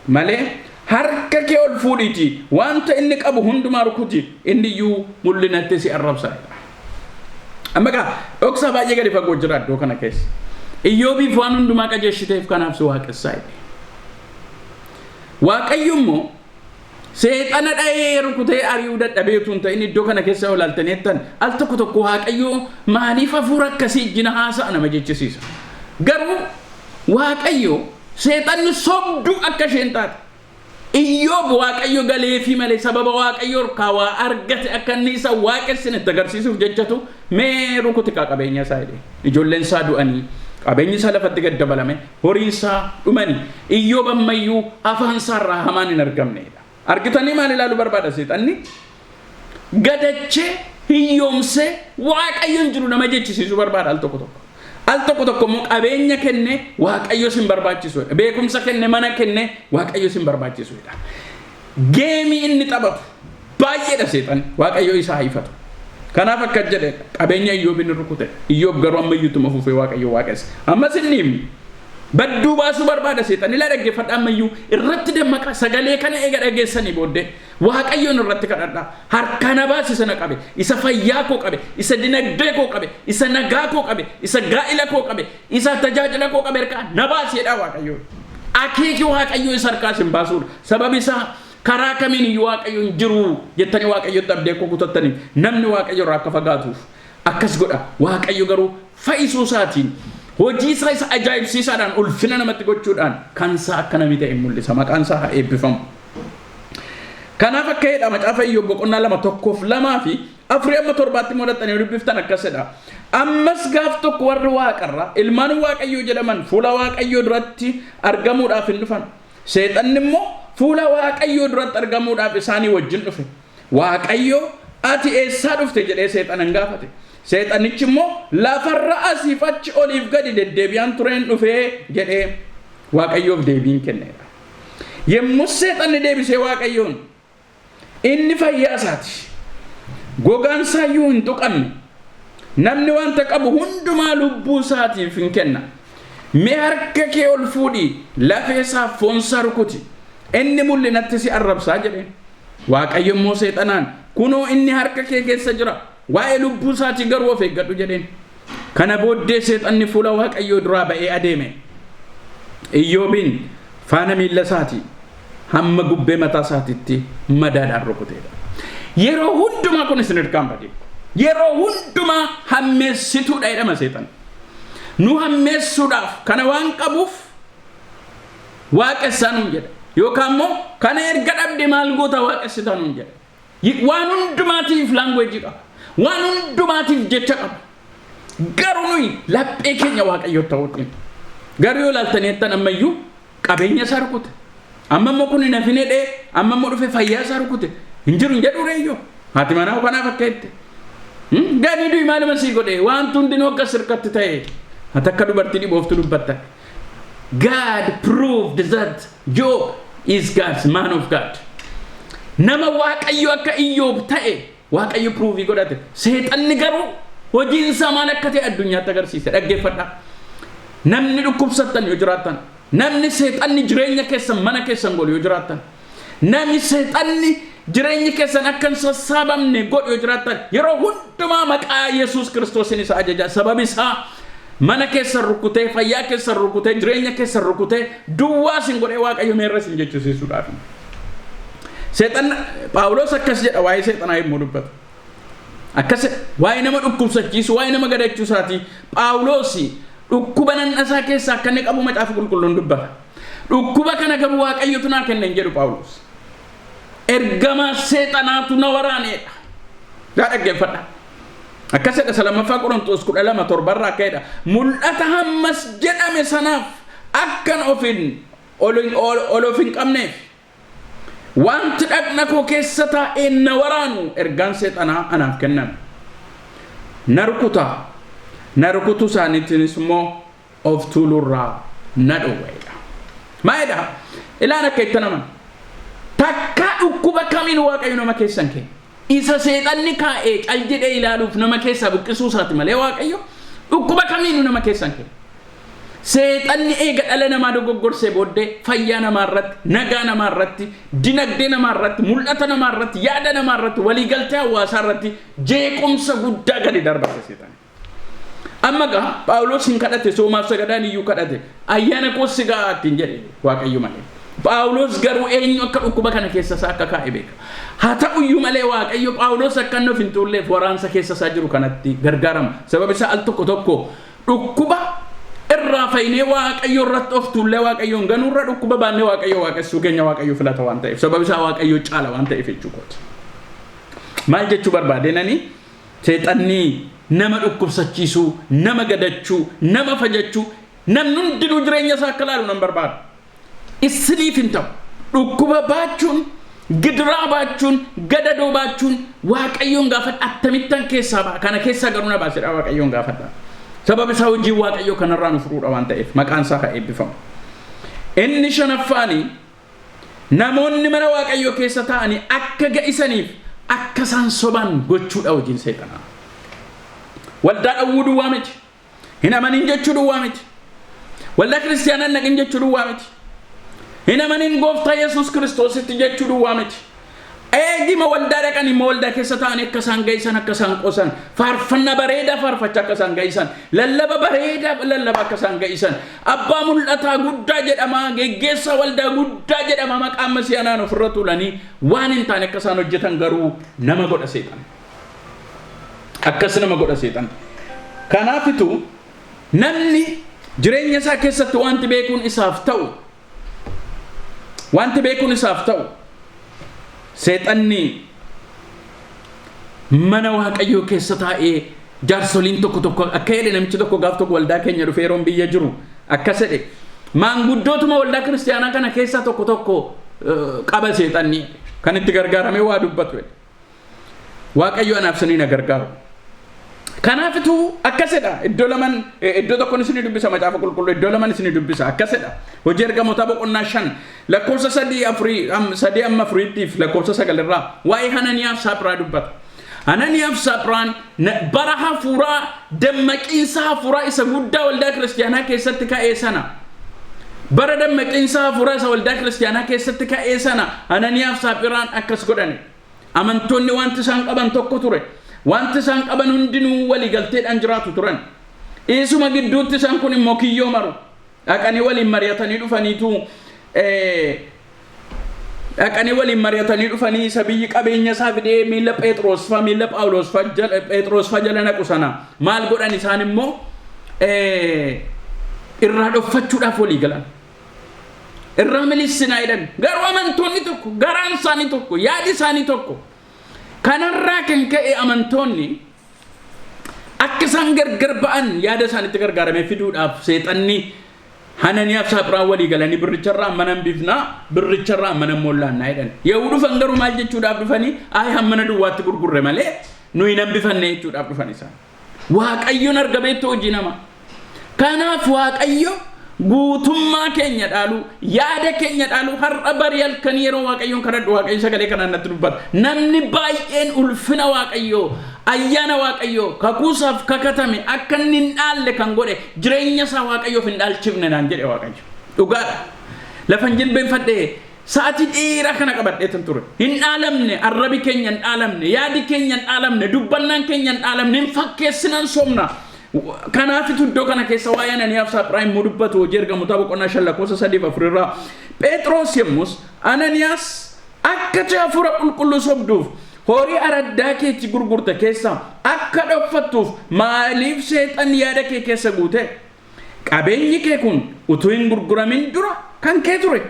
malee, harka kee ol fuudhiiti wanta inni qabu hundumaa rukuti, inni iyyuu mul'inatti si arrabsa. Amma gaa dhoksaa baay'ee gadi fagoo jira iddoo kana keessa. Iyyoobiif waan hundumaa qajeeshiteef, kanaaf si waaqessaa jedhe. Waaqayyo immoo seexana dha'ee rukutee ari'uu dadhabee utuu hin ta'in, iddoo kana keessa yoo ilaaltanii jettan, al tokko tokko Waaqayyo maaliif hafuura akkasii ijjina haasa'a nama jechisiisa. Garuu Waaqayyo seexanni sobduu akka isheen taate, Iyyoob Waaqayyo galeefii malee sababa Waaqayyo harkaa waa argate akka inni isa waaqessine itti agarsiisuuf jechatu, mee rukuti kaa qabeenya isaa jedhe. Ijoolleen isaa du'anii, qabeenyi isaa lafatti gad dabalame, horiin isaa dhumanii, Iyyoob ammayyuu afaan isaa irraa hamaan hin argamnedha. Argitanii, maal ilaaluu barbaada seexanni? Gadachee, hiyyoomsee, Waaqayyo hin jiru nama jechisiisuu barbaada al tokko tokko. Al tokko tokko immoo qabeenya kenne, Waaqayyo sin barbaachisuudha. Beekumsa kenne, mana kenne, Waaqayyo sin barbaachisuudha. Game inni taphatu baay'eedha seexan, Waaqayyo isaa ifatu. Kanaaf akka jedhe, qabeenya Iyyoob inni rukute. Iyyoob garuu ammayyuuttuma fufee Waaqayyo waaqesse. Ammas inni himni. Badduu baasuu barbaada seexan. Ilaa, dhaggeeffadha, ammayyuu irratti dammaqa. Sagalee kana eega dhageessanii booddee Waaqayyoon irratti kadhadha. Harka na baase sana qabe, isa fayyaa koo qabe, isa dinagdee koo qabe, isa nagaa koo qabe, isa gaa'ila koo qabe, isa tajaajila koo qabe harkaa na baaseedha Waaqayyoon. Akeeki Waaqayyoo isa harkaa isin baasuudha. Sababi isaa karaa kamiin iyyuu Waaqayyo hin jiru jettanii Waaqayyotti abdee koo kutattanii namni Waaqayyo irraa akka fagaatuuf akkas godha. Waaqayyo garuu fayyisuu isaatiin, hojii isaa isa ajaa'ibsiisaadhaan, ulfina namatti gochuudhaan kan isaa akka namni ta'e mul'isa. Maqaan isaa haa eebbifamu. Kanaaf akka jedha Macaafa Iyyoob boqonnaa 2 1f 2 fi 4 amma 7tti moodhattanii dubbiftan, akkas jedha. Ammas gaaf tokko warri waaqarraa ilmaan Waaqayyoo jedhaman fuula Waaqayyoo duratti argamuudhaaf hin dhufan. Seexanni immoo fuula Waaqayyoo duratti argamuudhaaf isaanii wajjin dhufe. Waaqayyo, "Ati eessaa dhufte?" jedhee seexanan gaafate. Seexanichi immoo, "Lafarra asiif achi oliif gadi deddeebi'aan tureen dhufee," jedhee Waaqayyoof deebiin kenneera. Yommuu seexanni deebisee Waaqayyoon, "Inni fayyaa isaati. Gogaan isaayyuu hin tuqamne. Namni wanta qabu hundumaa lubbuu isaatiif hin kenna. Mee harka kee ol fuudhii lafee isaaf foon isaa rukuti. Inni mul'inatti si arrabsaa," jedheen. Waaqayyo immoo seexanaan, "Kunoo, inni harka kee keessa jira. Waa'ee lubbuu isaatii garuu of eeggadhu," jedheen. Kana booddee seexanni fuula Waaqayyoo duraa ba'ee adeeme. Iyyoobiin faana miilla isaatii hamma gubbee mataa isaatiitti madaadhaan rukuteedha. Yeroo hundumaa kun isin hirkaan badee. Yeroo hundumaa hammeessituudha jedhama seexan. Nu hammeessuudhaaf kana waan qabuuf waaqessaa nuun jedha. Yookaan immoo kana erga dhabde maal goota, waaqessitaa nuun jedha. Waan hundumaatiif language qaba. Waan hundumaatiif jecha qaba. Garuu nuyi laphee keenya Waaqayyoo ta'uutiin. Garuu yoo ilaaltanii jettan, ammayyuu qabeenya isaa rukute. Amma immoo kun hin hafine dhee, amma immoo dhufe fayyaa isaa rukute. Hin jiru hin jedhu reeyyoo. Haati manaa kanaaf akka jette. Gadi du'i, maaluma sii godhe, waan hundinuu akka sirkatti ta'e. Ati akka dubartii dhibooftu dubbatta. God proved that Job is God's man of God. Nama Waaqayyo akka Iyyoob ta'e Waaqayyo prove godhate. Seexanni garuu hojiin isaa maal akka ta'e addunyaatti agarsiise. Dhaggeeffadhaa. Namni dhukkubsattan yoo jiraattan, Namni seexanni jireenya keessan mana keessan godhu yoo jiraattan, namni seexanni jireenyi keessan akka hin sassaabamne godhu yoo jiraattan, yeroo hundumaa maqaa Yesuus Kiristoosiin isa ajaja. Sababi isaa mana keessan rukutee, fayyaa keessan rukutee, jireenya keessan rukutee, duwwaa isin godhee Waaqayyo meerra isin jechisiisuudhaaf. Seexan Phaawulos akkas jedha waa'ee seexanaa yommuu dubbatu. Akkas waa'ee nama dhukkubsachiisu, waa'ee nama gadachuusaati. Phaawulos dhukkuba nannasaa keessaa akka inni qabu Macaafa Qulqulluun dubbata. Dhukkuba kana garuu Waaqayyotu naa kenne hin jedhu Phaawulos. Ergamaa seexanaatu na waraaneedha. Gaa dhaggeeffadha. Akkas jedha 2ffaa Qorontos 12:7rraa akka jedha. Mul'ata hammas jedhame sanaaf akkan ofin ol of hin qabneef wanti dhaqna koo keessa taa'ee na waraanu ergaan seexanaa anaaf kenname. Na rukutaa. Na rukutuu isaaniitiinis immoo of tuulurraa na dhowweedha. Maalidha? Ilaan akka itti naman. Takkaa dhukkuba kamiin Waaqayyo nama keessan kenne. Isa seexanni kaa'ee cal jedhee ilaaluuf nama keessaa buqqisuu isaati malee Waaqayyo dhukkuba kamiinuu nama keessan kenne. Seexanni eega dhala namaa dogoggorsee booddee fayyaa namaa irratti, nagaa namaa irratti, dinagdee namaa irratti, mul'ata namaa irratti, yaada namaa irratti, waliigaltee hawaasaa irratti jeequmsa guddaa gadi darbate seexanni. Amma gaa Phaawulos hin kadhate, soomaaf sagadaan iyyuu kadhate, ayyaana koo si ga'a ittiin jedhe Waaqayyo malee. Phaawulos garuu eenyu akka dhukkuba kana keessa isaa akka kaa'e beeka. Haa ta'uyyuu malee Waaqayyo Phaawulos akka inni of hin tuulleef waraansa keessa isaa jiru kanatti gargaarama. Sababa isaa al tokko tokko dhukkuba irraa fayyinee Waaqayyo irratti of tuullee Waaqayyoon ganuurra dhukkuba baannee Waaqayyo waaqessuu keenya Waaqayyo filata waan ta'eef. Sababa isaa Waaqayyo caala waan ta'eef jechuu kooti. Maal jechuu barbaadeenani? Seexanni nama dhukkubsachiisuu, nama gadachuu, nama fajachuu, namni hundinuu jireenya isaa akka laalu nan barbaada. Isiniif hin ta'u. Dhukkuba baachuun, gidiraa baachuun, gadadoo baachuun Waaqayyoon gaafadha. Akkamittan keessaa ba'a? Kana keessaa garuu na baasedha Waaqayyoon gaafadha. Sababa isaa hojiin Waaqayyoo kanarraa nu furuudha waan ta'eef maqaan isaa haa eebbifamu. Inni shanaffaani namoonni mana Waaqayyoo keessa taa'anii akka ga'isaniif akka isaan soban gochuudha hojiin seexanaa. Waldaa dhowwuu duwwaa miti. Hin amanin jechuu duwwaa miti. Waldaa kiristiyaanaa hin dhaqin jechuu duwwaa miti. Hin amanin gooftaa Yesuus Kiristoositti jechuu duwwaa miti. Eegima waldaa dhaqan immoo waldaa keessa taa'anii akka isaan ga'isan, akka isaan qosan, faarfannaa bareedaa faarfachaa akka isaan ga'isan, lallaba bareedaa lallaba akka isaan ga'isan, abbaa mul'ataa guddaa jedhamaa, geggeessaa waldaa guddaa jedhamaa maqaa Masiihanaan ofirra tuulanii waan hin taane akka isaan hojjetan garuu nama godha seexan. Akkas nama godha seexan. Kanaafitu namni jireenya isaa keessatti wanti beekuun isaaf ta'u, wanti beekuun isaaf ta'u, seexanni mana Waaqayyoo keessa taa'ee jaarsoliin tokko tokko akka jedhe namichi tokko gaaf tokko waldaa keenya dhufee yeroon biyya jiru akkas jedhe, maanguddootuma waldaa kiristiyaanaa kana keessaa tokko tokko qaba seexanni kan itti gargaaramee waa dubbatu jedhe. Waaqayyo anaaf isinii na gargaaru. Kanaafitu akkasidha. Iddoo laman, iddoo tokkoon isinii dubbisa Macaafa Qulqulluu, iddoo laman isinii dubbisa akkasidha. Hojii Ergamootaa boqonnaa 5 lakkoofsa 3 afurii 3 amma 4ttiif lakkoofsa 9 irraa waa'ee Hananiyaaf Saaphiraa dubbata. Hananiyaaf Saaphiraan bara hafuuraa dammaqiinsa hafuuraa isa guddaa waldaa kiristiyaanaa keessatti ka'ee sana, bara dammaqiinsa hafuuraa isa waldaa kiristiyaanaa keessatti ka'ee sana Hananiyaaf Saaphiraan akkas godhani. Amantoonni wanti isaan qaban tokko ture. Wanti isaan qaban hundinuu waliigalteedhaan jiraatu turan. Isuma gidduutti isaan kun immoo kiyyoo maru. Dhaqanii waliin mari'atanii dhufaniitu dhaqanii waliin mari'atanii dhufanii isa biyyi qabeenya isaa fidee miilla Phexros fa miilla Phaawulos fa jala Phexros fa jala naqu sana maal godhan isaan immoo irraa dhoffachuudhaaf walii galan. Irraa milissinaa jedhan. Garuu amantoonni tokko, garaan isaanii tokko, yaadi isaanii tokko. Kanarraa kan ka'e amantoonni akka isaan gargar ba'an yaada isaanitti gargaaramee fiduudhaaf seexanni Hananiyaaf Saaphiraan walii galanii birricharraa hammana hin bifnaa, birricharraa hammana immoo laannaa jedhan. Yeroo dhufan garuu maal jechuudhaaf dhufanii? Ayi hammana duwwaatti gurgurre malee nuyi hin hambifanne jechuudhaaf dhufan isaan. Waaqayyoon arga beektu hojii namaa. Kanaaf Waaqayyo guutummaa keenya dhaaluu, yaada keenya dhaaluu, har'a barii halkanii yeroo Waaqayyoon kadhadhu Waaqayyo sagalee kanaan natti dubbata. Namni baay'een ulfina Waaqayyoo, ayyaana Waaqayyoo, kakuusaaf kakatame akka inni hin dhaalle kan godhe jireenya isaa Waaqayyoof hin dhaalchifne naan jedhe Waaqayyo. Dhugaadha. Lafan jilbeenfadhee sa'atii dheeraa kana qabadheetan ture. Hin dhaalamne, arrabi keenya hin dhaalamne, yaadi keenya hin dhaalamne, dubbannaan keenya hin dhaalamne, hin fakkeessinan soomna. Kanaafitu iddoo kana keessa waa'ee Ananiyaaf Saaphiraa immoo dubbatu Hojii Ergamootaa boqonnaa 5 lakkoofsa 3 fi 4 irraa. Phexros yommus, Ananiyaas, akka ati hafuura qulqulluu sobduuf horii araddaa keetti gurgurte keessaa akka dhokfattuuf maaliif seexanni yaada kee keessa guute? Qabeenyi kee kun utuu hin gurguramin dura kan kee ture.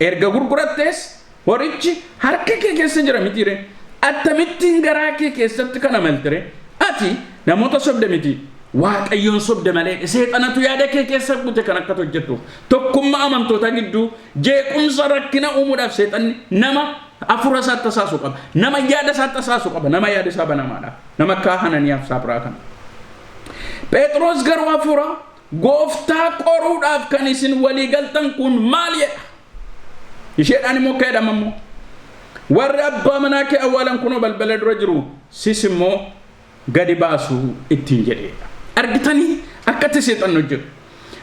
Erga gurgurattees horichi harka kee keessa jira mitiiree? Attamittiin garaa kee keessatti kana maltire? Ati namoota sobde miti, Waaqayyoon sobde malee. Seexanatu yaada kee keessa guute kan akka hojjettuuf. Tokkummaa amantootaa gidduu jeequmsa, rakkina uumuudhaaf seexanni nama hafuura isaa tasaasu qaba. Nama yaada isaa tasaasu qaba. Nama yaada isaa banamaadha. Nama akka Hananiyaaf Saaphiraa kana. Phexros garuu hafuura gooftaa qoruudhaaf kan isin walii galtan kun maal jedha? Isheedhaan immoo akka jedhama immoo, warri abbaa manaa kee awwaalan kunoo balbala dura jiru, sis immoo gadi baasu ittiin jedheedha. Argitanii akkatti seexanni hojjetu.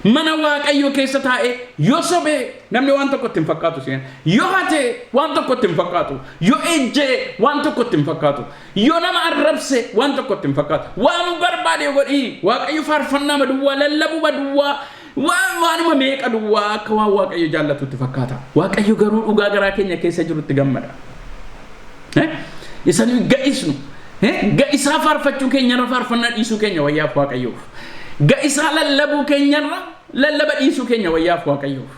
Mana Waaqayyoo keessa taa'ee yoo sobee namni waan tokko itti hin fakkaatu seen. Yoo hatee waan tokko itti hin fakkaatu. Yoo ejjee waan tokko itti hin fakkaatu. Yoo nama arrabse waan tokko itti hin fakkaatu. Waan barbaade godhii Waaqayyo faarfannaa maduwwaa, lallabuu maduwwaa, waan waanuma meeqa duwwaa akka waan Waaqayyo jaallatutti fakkaata. Waaqayyo garuu dhugaa garaa keenya keessa jirutti gammada. Isa nuyi ga'isnu. Ga'isaa faarfachuu keenyarra faarfannaa dhiisuu keenya wayyaaf Waaqayyoof. Ga'isaa lallabuu keenyarra lallaba dhiisuu keenya wayyaaf Waaqayyoof.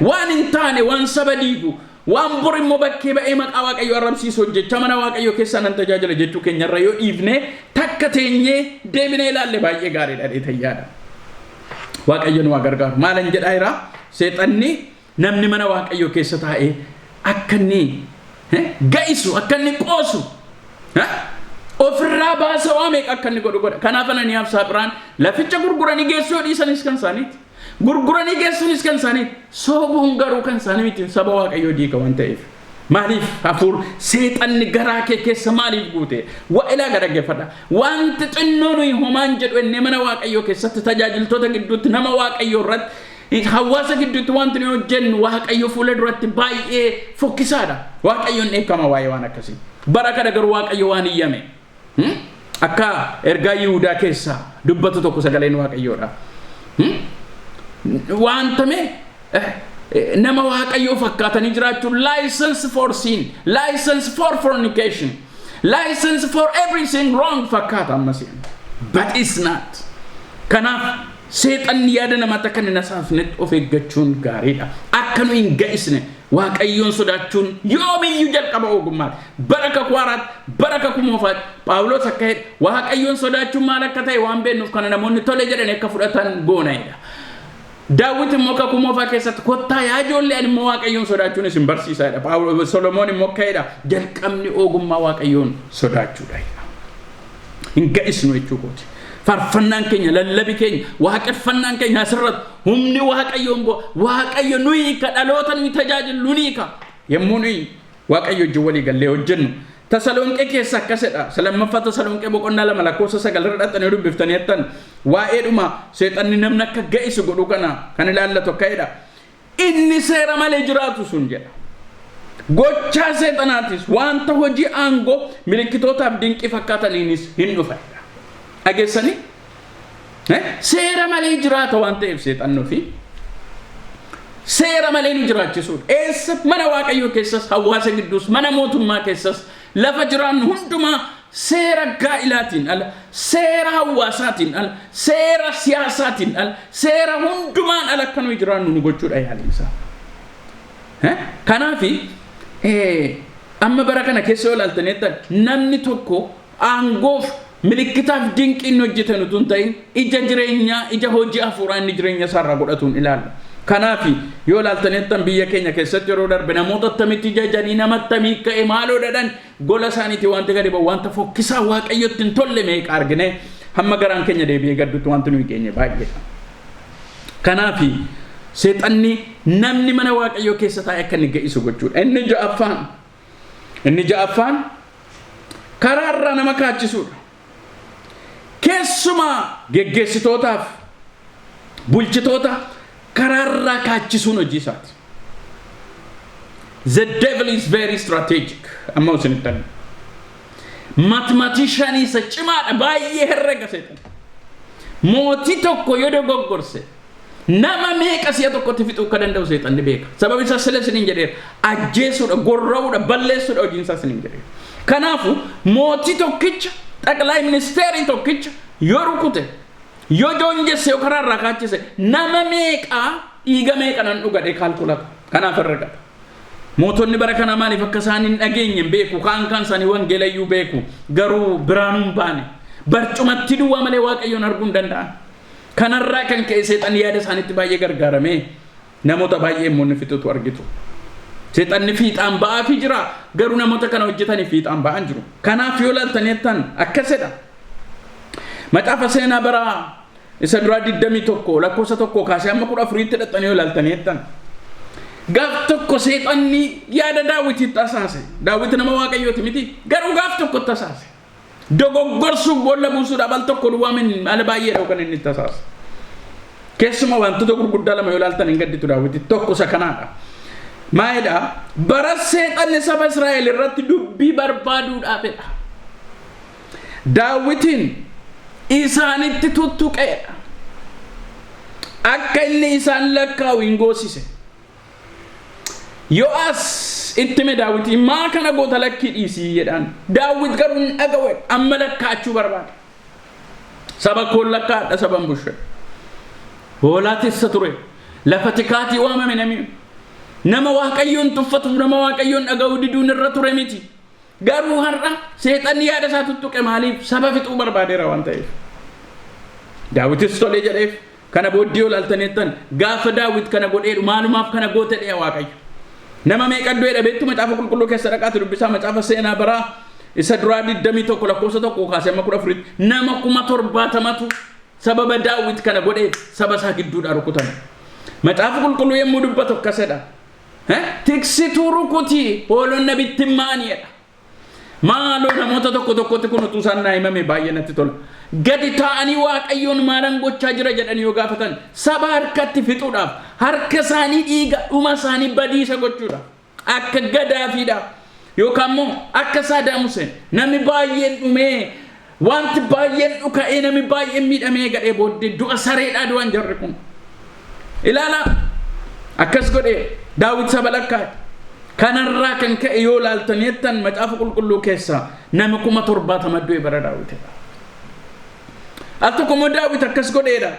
Waan hin taane, waan saba diigu, waan bor immoo bakkee ba'ee maqaa Waaqayyoo arrabsiisu hojjechaa mana Waaqayyoo keessaa nan tajaajila jechuu keenyarra yoo dhiifne, takka teenyee deebinee ilaalle baay'ee gaariidha dheetayyaadha. Waaqayyo nu haa gargaaru. Maalan jedhaa jira? Seexanni namni mana Waaqayyoo keessa taa'ee akka inni ga'isu, akka inni qoosu, ofirraa baasa, waa meeqa akka inni godhu godha. Kanaaf Ananiyaaf Saaphiraan laficha gurguranii geessuu yoo dhiisanis kan isaaniiti. Gurguranii geessuunis kan isaaniiti. Soobuun garuu kan isaanii miti, saba Waaqayyoo diiga waan ta'eef. Maaliif hafuur seexanni garaa kee keessa maaliif guute? Waa ilaa dhaggeeffadha. Wanti xinnoo nuyi homaan jedhu ennee mana Waaqayyoo keessatti, tajaajiltoota gidduutti, nama Waaqayyoo irratti, hawaasa gidduutti wanti nuyi hojjennu Waaqayyo fuula duratti baay'ee fokkisaadha. Waaqayyoon dheekkama waa'ee waan akkasii. Bara kana garuu Waaqayyo waan iyyame. Akka ergaa Yihudaa keessaa dubbatu tokko sagaleen Waaqayyoodha. Waantame nama Waaqayyoo fakkaatanii jiraachuun license for sin, license for fornication, license for everything wrong fakkaata ammas. But it's not. Kanaaf seexanni yaada namaatti akka inni nasaafnetti of eeggachuun gaariidha. Akka nu hin ga'isne Waaqayyoon sodaachuun yoomiyyuu jalqaba ogummaati. Bara Kakuu Haaraatti, bara Kakuu Moofaatti, Phaawulos akka jedhe, Waaqayyoon sodaachuun maal akka ta'e waan beeknuuf kana namoonni tole jedhanii akka fudhatan goona'edha. Daawwit immoo Kakuu Moofaa keessatti, "Kottaa yaa ijoollee, ani immoo Waaqayyoon sodaachuun isin barsiisaadha." Phaawulos Solomoon immoo akka jedha, jalqabni ogummaa Waaqayyoon sodaachuudha. Hin ga'isnu jechuu kooti. Faarfannaan keenya, lallabi keenya, waaqeffannaan keenya asirratti humni Waaqayyoon bu'a. Waaqayyo nuyi hiika, dhaloota nuyi tajaajillu ni hiika. Yommuu nuyi Waaqayyo wajjin walii gallee hojjennu. Tasalonqee keessa akkasidha. Lammaffaa Tasalonqee boqonnaa 2 lakkoofsa 9 irra dhaxxanii dubbiftanii jettan, waa'eedhuma seexanni namni akka ga'isu godhu kana kan ilaallatu akka jedha. Inni seera malee jiraatu sun jedha. Gochaa seexanaatis wanta hojii aangoo milikkitootaaf dinqii fakkaataniinis hin dhufa. Dhageessanii? Seera malee jiraata waan ta'eef seexanni ofii seera malee nu jiraachisuudha. Eessa? Mana Waaqayyoo keessas, hawaasa gidduus, mana mootummaa keessas, lafa jiraannu hundumaa seera gaa'ilaatiin ala, seera hawaasaatiin ala, seera siyaasaatiin ala, seera hundumaan ala akka nuyi jiraannu nu gochuudha yaaliinsaa. Kanaafi amma bara kana keessa yoo ilaaltaniettan, namni tokko aangoof milikkitaaf dinqii inni hojjetan utuu hin ta'in, ija jireenyaa, ija hojii hafuuraa inni jireenya isaarraa godhatuun ilaalla. Kanaaf yoo ilaaltaniettan, biyya keenya keessatti yeroo darbe namoota attamitti jajanii, nama attamii ka'e, maaloo dhadhan, gola isaaniitii wanti gadi ba'u wanta fokkisaa Waaqayyotti hin tolle meeqa argine, hamma garaan keenya deebi'ee gaddutti wanti nuyi geenye baay'eedha. Kanaaf seexanni namni mana Waaqayyoo keessa taa'e akka inni ga'isu gochuudha. Inni ja'affaan karaarraa nama kaachisuudha. Keessumaa geggeessitootaaf bulchitoota Karaarraa kaachisuun hojii isaati. The devil is very strategic. Amma isinitti himu. Mathematician isa cimaadha, baay'ee herrega seexan. Mootii tokko yoo dogoggorse nama meeqa si'a tokkotti fixuu akka danda'u seexanni beeka. Sababi isaa sila isiniin jedheera. Ajjeesuudha, gorra'uudha, balleessuudha hojiin isaa isiniin jedheera. Kanaafu mootii tokkicha, xaqilaa ministeerii tokkicha yoo rukute, yoo joonjesse, yoo karaarraa kaachise, nama meeqaa dhiiga meeqa nan dhugadhe kaalkulata. Kanaaf herregata. Mootonni bara kana maaliif akka isaan hin dhageenye hin beeku. Kaan kaan isaanii wangeelayyuu beeku. Garuu biraanuu hin baane. Barcumatti duwwaa malee Waaqayyoon arguu hin danda'an. Kanarraa kan ka'e seexanni yaada isaaniitti baay'ee gargaaramee namoota baay'ee immoo inni fixutu argitu. Seexanni fiixaan ba'aafii jira. Garuu namoota kana hojjetanii fiixaan ba'an jiru. Kanaaf yoo ilaaltanii jettan akkasidha. Macaafa seenaa bara isa duraa 21 lakkoofsa 1 kaasee amma 14tti dhaqxanii yoo ilaaltanii jettan. Gaaf tokko seexanni yaada Daawititti asaase. Daawit nama Waaqayyooti miti. Garuu gaaf tokkotti asaase. Dogoggorsuuf, boolla buusuudhaaf al tokko duwwaa min ala baay'eedha kan inni itti asaase. Keessumaa wantoota gurguddaa lama yoo ilaaltan hin gadditu Daawiti. Tokko isa kanaadha. Maalidha? Bara seexanni saba Israa'el irratti dubbii barbaaduudhaafidha. Daawitiin isaanitti tuttuqeedha. Akka inni isaan lakkaa'u hin goosise. Yo'aas itti hime Daawitii, "Maa kana goota? Lakkii, dhiisii," jedhaan. Daawit garuu hin dhaga'u, amma lakkaa'achuu barbaada. Saba koon lakkaa'adha, saban bushe. Hoolaa tissa ture. Lafa tikaatii waamame namni. Nama Waaqayyoon tuffatuuf, nama Waaqayyoon dhaga'uu diduun irra ture miti. Garuu har'a seexanni yaada isaa tuttuqe. Maaliif? Saba fixuu barbaadeera waan ta'eef. Daawitis tolee jedheef. Kana booddee yoo ilaaltaniittan, gaafa Daawit kana godheedhu, "Maalumaaf kana goote?" dhi'a Waaqayyo. Nama meeqa du'eedha beektu? Macaafa qulqulluu keessa dhaqaati dubbisaa, macaafa seenaa baraa isa duraa 21 lakkoofsa 1 kaasee amma 14tti nama 70,000tu sababa Daawit kana godheef saba isaa gidduudhaa rukutame. Macaafa qulqulluu yommuu dubbatu akkasidha. "Tiksituu rukutii, hoolonni bittimmaaniidha." Maaloo, namoota tokko tokkotti kun utuu isaan naa himame baay'ee natti tola. Gadi taa'anii "Waaqayyoon maalan gochaa jira?" jedhanii yoo gaafatan, saba harkatti fixuudhaaf, harka isaanii dhiiga dhuma isaanii badiisa gochuudhaaf, akka Gadaafiidha yookaan immoo akka Saadaam Hussein, namni baay'een dhumee, wanti baay'een dhuka'ee, namni baay'een miidhamee gadhee booddee du'a sareedhaa du'an jarri kun. Ilaala, akkas godhee Daawit saba lakkaa'e. Kanarraa kan ka'e yoo ilaaltan jettan, macaafa qulqulluu keessaa nama 70,000 du'e bara Daawitidha. Al tokko immoo Daawit akkas godheedha.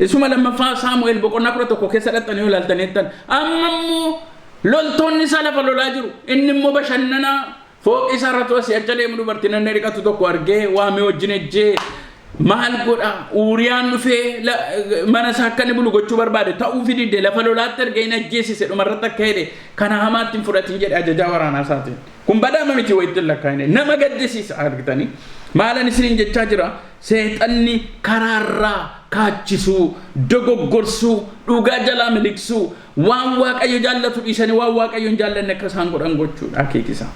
Isuma lammaffaa Saamu'eel boqonnaa 11 keessa dhaqxanii yoo ilaaltan jettan, amma immoo loltoonni isaa lafa lolaa jiru. Inni immoo bashannanaa fooqii isaa irratti asii achi deemu, dubartii namni dhiqatu tokko argee waamee wajjin ejjee maal godha? Uuriyaan dhufee mana isaa akka inni bulu gochuu barbaade, ta'uu dide. Lafa lolaatti ergee hin ajjeesise. Dhumarratti akka jedhe, "Kana hamaatti hin fudhatin," jedhe ajajaa waraanaa isaatiin. Kun badaama miti wayitti hin lakkaa'ine, nama gaddisiisa. Argitanii, maalan isiniin jechaa jira? Seexanni karaarraa kaachisuu, dogoggorsuu, dhugaa jalaa miliqsuu, waan Waaqayyo jaallatu dhiisanii waan Waaqayyo hin jaallanne akka isaan godhan gochuudha akeekisa.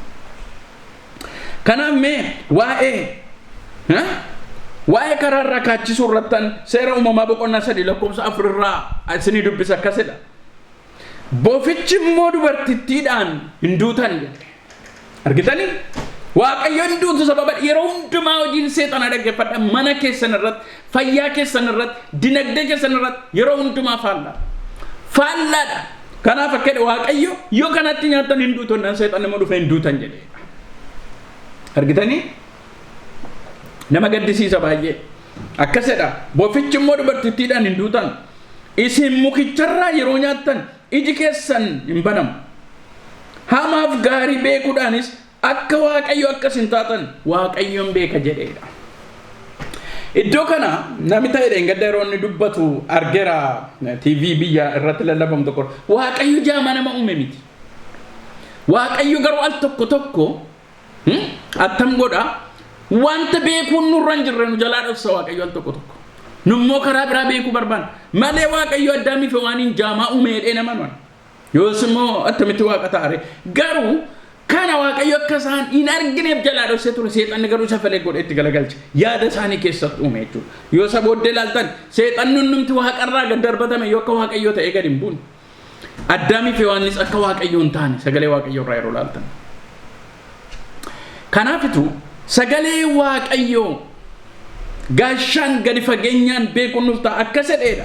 Kanaaf mee waa'ee karaarraa kaachisuu irrattan seera uumamaa boqonnaa 3 lakkoofsa 4 irraa isinii dubbisa. Akkasidha. Bofichi immoo dubartittiidhaan, "Hin duutan," jedhe. Argitanii? Waaqayyo hin duutu sababa yeroo hundumaa hojiin seexanaa, dhaggeeffadha, mana keessan irratti, fayyaa keessan irratti, dinagdee keessan irratti yeroo hundumaa faallaa. Faallaadha. Kanaaf akka jedhe Waaqayyo, "Yoo kanatti nyaattan hin duutu," naan seexanni immoo dhufee, "Hin duutan," jedhe. Argitanii? Nama gaddisiisa baay'ee. Akkasidha. Bofichi immoo dubartittiidhaan, "Hin duutan. Isin mukicharraa yeroo nyaattan iji keessan hin banamu. Hamaaf gaarii beekuudhaanis akka Waaqayyo akkas hin taatan Waaqayyoon beeka," jedheedha. Iddoo kana namni ta'e dheengadda yeroo inni dubbatu argeera, TV biyya irratti lallabamu tokko. Waaqayyo jaama nama uume miti. Waaqayyo garuu al tokko tokko attam godha? Wanta beekuun nurra hin jirre nu jalaa dhoksa Waaqayyo al tokko tokko. Nummoo karaa biraa beekuu barbaanna. Malee Waaqayyo Addaamiif waan hin jaamaa uume jedhee nama nuna. Yoos immoo attamitti Waaqa ta'are? Garuu Kana Waaqayyo akka isaan hin argineef jalaa dhoksee ture. Seexanni garuu isa falee godhee itti galagalche. Yaada isaanii keessatti uume jechuudha. Yoo isa booddee ilaaltan, seexanni hundumti waaqarraa gad darbatame yoo akka Waaqayyoo ta'ee gad hin buune. Addaamii fi Yohaannis akka Waaqayyoo hin taane sagalee Waaqayyoo irraa yeroo ilaaltan. Kanaafitu sagalee Waaqayyoo gaashaan gadi fageenyaan beekuun nuuf ta'a akkas jedheedha.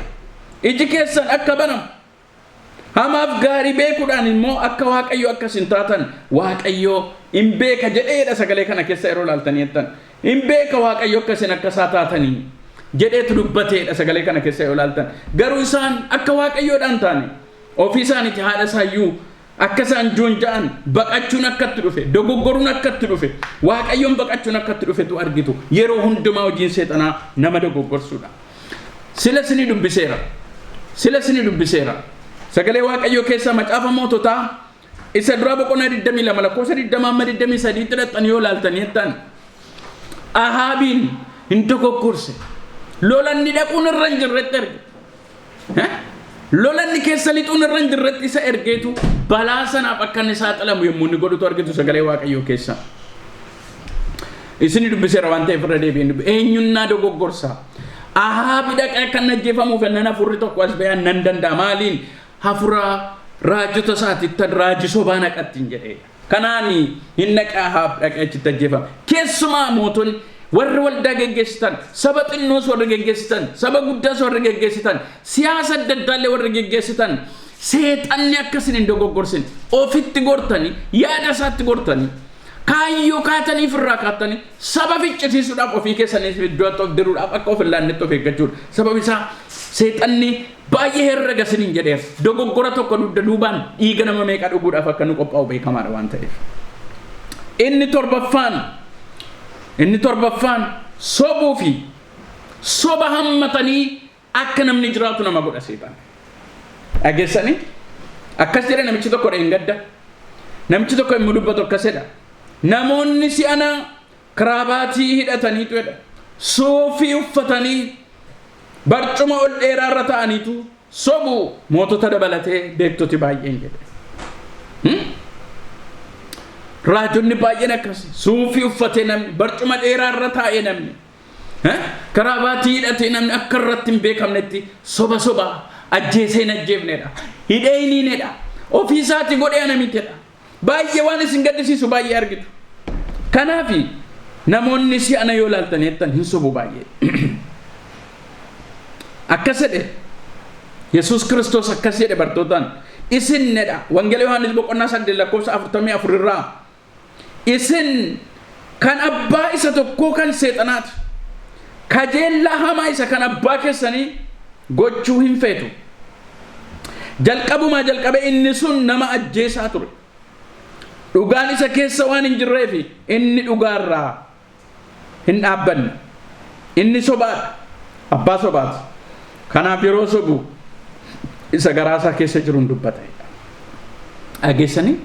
Iji keessan akka banamu, hamaaf gaarii beekuudhaan immoo akka Waaqayyo akkas hin taatan Waaqayyo hin beeka jedheedha. Sagalee kana keessa yeroo ilaaltanii jettan, hin beeka Waaqayyo akkasin akka isaa taatanii jedheetu dubbateedha sagalee kana keessa yeroo ilaaltan. Garuu isaan akka Waaqayyoodhaan taane ofii isaaniiti haadha isaayyuu akka isaan joonja'an, baqachuun akkatti dhufe, dogoggoruun akkatti dhufe, Waaqayyoon baqachuun akkatti dhufetu argitu. Yeroo hundumaa hojiin seexanaa nama dogoggorsuudha. Sila isinii dubbiseera. Sila isinii dubbiseera. Sagalee Waaqayyoo keessaa Macaafa Moototaa isa duraa boqonnaa 22 lakkoofsa 20 amma 23 tti dhaqxanii yoo ilaaltanii jettan, Ahaabiin hin dogoggorse. Lolanni dhaquun irra hin jirretti erge. Lolanni keessa lixuun irra hin jirretti isa ergeetu balaa sanaaf akka inni saaxilamu yommuu inni godhutu argitu sagalee Waaqayyoo keessa. Isin dubbiseera waan ta'eef irra deebi'een dubbi. Eenyunnaa dogoggorsa? Ahaabi dhaqee akka inni ajjeefamuuf nan hafuurri tokko as ba'ee nan danda'a. Maaliin? Hafuura raajota isaatitti raajii sobaa naqattiin jedheedha. Kanaan hin dhaqee, Ahaab dhaqee achitti ajjeefame. Keessumaa mootonni warri waldaa geggeessitan, saba xinnoos warri geggeessitan, saba guddaas warri geggeessitan, siyaasa adda addaallee warri geggeessitan, seexanni akka isin hin dogoggorsin ofitti gortanii, yaada isaatti gortanii, kaayyoo kaataniif irraa kaatanii saba ficcisiisuudhaaf, ofii keessaniif iddoo of diruudhaaf akka of hin laannetti of eeggachuudha. Sababni isaa seexanni baay'ee herrega isiniin jedheef dogoggora tokko dugda duubaan dhiiga nama meeqa dhuguudhaaf akka nu qophaa'u beekamaadha waan ta'eef. Inni torbaffaan sobuu fi soba hammatanii akka namni jiraatu nama godha seexan. Dhageessanii? Akkas jedhe namichi tokko dheengadda. Namichi tokko immoo dubbatu akkas jedha. Namoonni si'ana kiraabaatii hidhataniitu jedha. Suufii uffatanii barcuma ol dheeraa irra ta'aniitu sobu, mootota dabalatee beektoti baay'een jedhe. Raajonni baay'een akkasi suufii uffatee namni, barcuma dheeraa irra taa'ee namni, karaabaatii hidhatee namni akka irratti hin beekamnetti soba soba, ajjeesee hin ajjeefnedha. Hidhee hin hiinedha. Ofii isaati godhee ana mitedha. Baay'ee waan isin gaddisiisu baay'ee argitu. Kanaafi namoonni si'ana yoo ilaaltan jettan hin sobu baay'ee. Akkas jedhe Yesuus Kiristoos, akkas jedhe bartootaan. Isin nedha. Wangeela Yohaannis boqonnaa 8 lakkoofsa 44 irraa. Isin kan abbaa isa tokkoo kan seexanaati. Kajeellaa hamaa isa kan abbaa keessanii gochuu hin feetu. Jalqabumaa jalqabee inni sun nama ajjeesaa ture. Dhugaan isa keessa waan hin jirreefi inni dhugaarraa hin dhaabbanne. Inni sobaadha. Abbaa sobaati. Kanaaf yeroo sobu isa garaasaa keessa jiruun dubbata. Dhageessanii?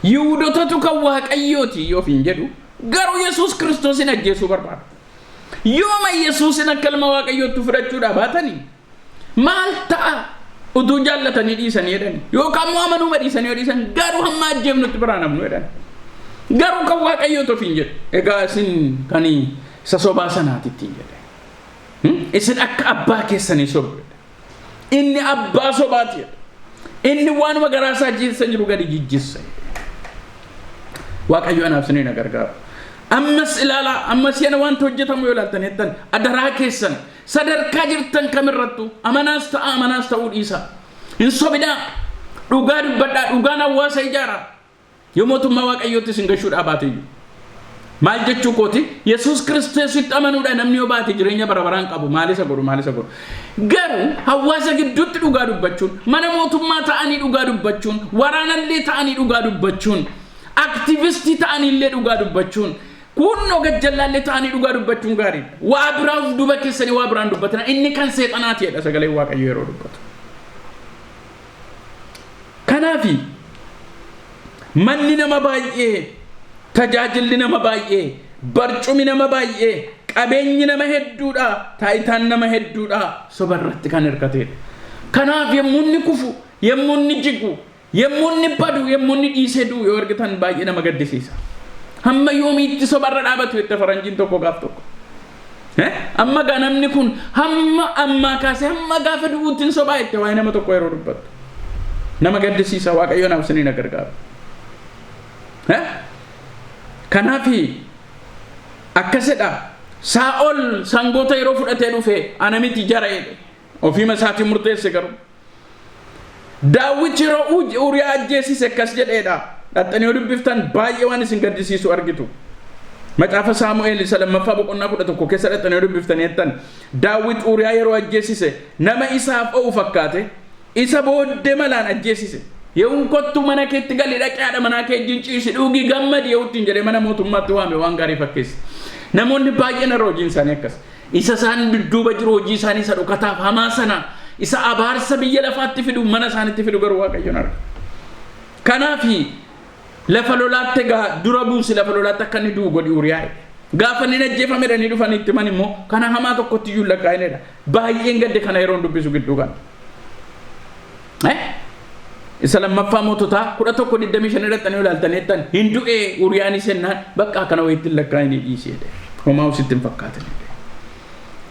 Yihuudotatu kan Waaqayyooti yoo hin jedhu, garuu Yesuus Kiristoosin ajjeesuu barbaada. Yooma Yesuusin akka ilma Waaqayyootti fudhachuudhaa baatanii maal ta'a utuu jaallatanii dhiisanii jedhani, yookaan immoo amanuuma dhiisanii yoo dhiisan, garuu hamma ajjeefnutti biraan hafnu jedhan. Garuu kan Waaqayyootu ofiin jedhu. Egaa isin kan isa sobaa sanaati ittiin jedhe. Isin akka abbaa keessanii sobu. Inni abbaa sobaati jedhe. Inni waanuma garaa isaa keessa jiru gadi jijjissa. Waaqayyo anaaf isinii na gargaaru. Ammas ilaalaa, ammas yana wanta hojjetamu yoo ilaaltan jettan, adaraa keessan sadarkaa jirtan kamirrattu amanaas ta'a, amanaas ta'uu dhiisa. Hin sobinaa. Dhugaa dubbadhaa, dhugaan hawaasa ijaara. Yoo mootummaa Waaqayyootti isin gashuudhaa baate iyyuu. Maal jechuu kooti? Yesuus Kiristoositti amanuudhaan namni yoo baate jireenya bara baraan qabu maal isa godhu, maal isa godhu? Garuu hawaasa gidduutti dhugaa dubbachuun, mana mootummaa ta'anii dhugaa dubbachuun, waraanallee ta'anii dhugaa dubbachuun, aktivistii ta'aniillee dhugaa dubbachuun, kunnoo gajjallaallee ta'anii dhugaa dubbachuun gaariidha. Waa biraa of duuba keessanii waa biraan dubbatina. Inni kan seexanaati jedha sagaleen Waaqayyoo yeroo dubbatu. Kanaafi manni nama baay'ee, tajaajilli nama baay'ee, barcumi nama baay'ee, qabeenyi nama hedduudha, taayitaan nama hedduudha soba irratti kan hirkatedha. Kanaaf yommuu inni kufu, yommuu inni jigu, Yommuu inni badu, yommuu inni dhiisee du'u yoo argitan baay'ee nama gaddisiisa. Hamma yoomiitti sobarra dhaabatu jette faranjiin tokko gaaf tokko. Amma gaa namni kun hamma ammaa kaasee hamma gaafa du'uutti hin sobaa jette waa'ee nama tokko yeroo dubbattu. Nama gaddisiisa. Waaqayyo naaf isiniin gargaaru. Kanaafi akkasidha. Saa'ol sangoota yeroo fudhatee dhufe ana miti jara jedhe. Ofiima isaatiin murteesse garuu. Daawit yeroo Uriyaa ajjeesise akkas jedheedha. Dhaxxanii yoo dubbiftan baay'ee waan isin gaddisiisu argitu. Macaafa Saamu'eel isa lammaffaa boqonnaa 11 keessa dhaxxanii yoo dubbiftanii jettan, Daawit Uriyaa yeroo ajjeesise nama isaaf o'u fakkaate isa booddee malaan ajjeesise. Yehuun kottu mana keetti gali, dhaqee haadha manaa kee wajjin ciisi, dhugi, gammadi Yehuuttiin jedhee mana mootummaatti waame, waan gaarii fakkeesse. Namoonni baay'een irra hojiin isaanii akkas. Isa isaan dudduuba jiru, hojii isaanii isa dhokataaf hamaa sana, isa abaarsa biyya lafaatti fidu, mana isaaniitti fidu garuu Waaqayyoon arga. Kanaafi lafa lolaatti egaa dura buusi, lafa lolaatti akka inni du'u godhi Uriyaa. Gaafa inni ajjeefame jedhanii dhufanii itti himan immoo kana hamaa tokkotti iyyuu lakkaa'inedha. Baay'een gadde kana yeroon dubbisu gidduu kana. Isa lammaffaa moototaa 11:25 irratti ilaaltanii jettan, hin du'ee Uriyaanis jennaan bakka akkana wayiitti hin lakkaa'inii dhiisee jedhe. Homaa sitti hin fakkaatin.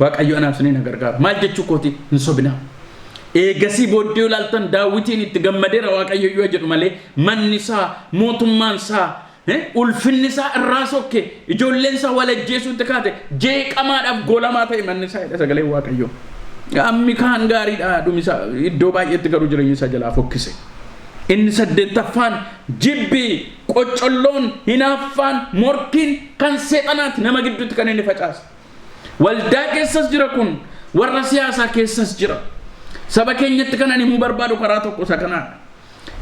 Waaqayyo anaaf isiniin gargaaru. Maal jechuu kooti? Hin sobinaa. Eegasii booddee ilaaltan Daawwitiin itti gammadeera Waaqayyo yoo jedhu malee, manni isaa, mootummaan isaa, ulfinni isaa irraa sokke, ijoolleen isaa wal ajjeesuutti kaate, jeeqamaadhaaf golamaa ta'e manni isaa jedha sagaleen Waaqayyoo. Ammi kaan gaariidha dhumisa iddoo baay'eetti, garuu jireenya isaa jalaa fokkise. Inni saddeettaffaan jibbii, qoccolloon, hinaaffaan, morkiin kan seexanaati nama gidduutti kan inni facaase. Waldaa keessas jira kun, warra siyaasaa keessas jira. Saba keenyatti kan ani himuu barbaadu karaa tokko isa kanaadha.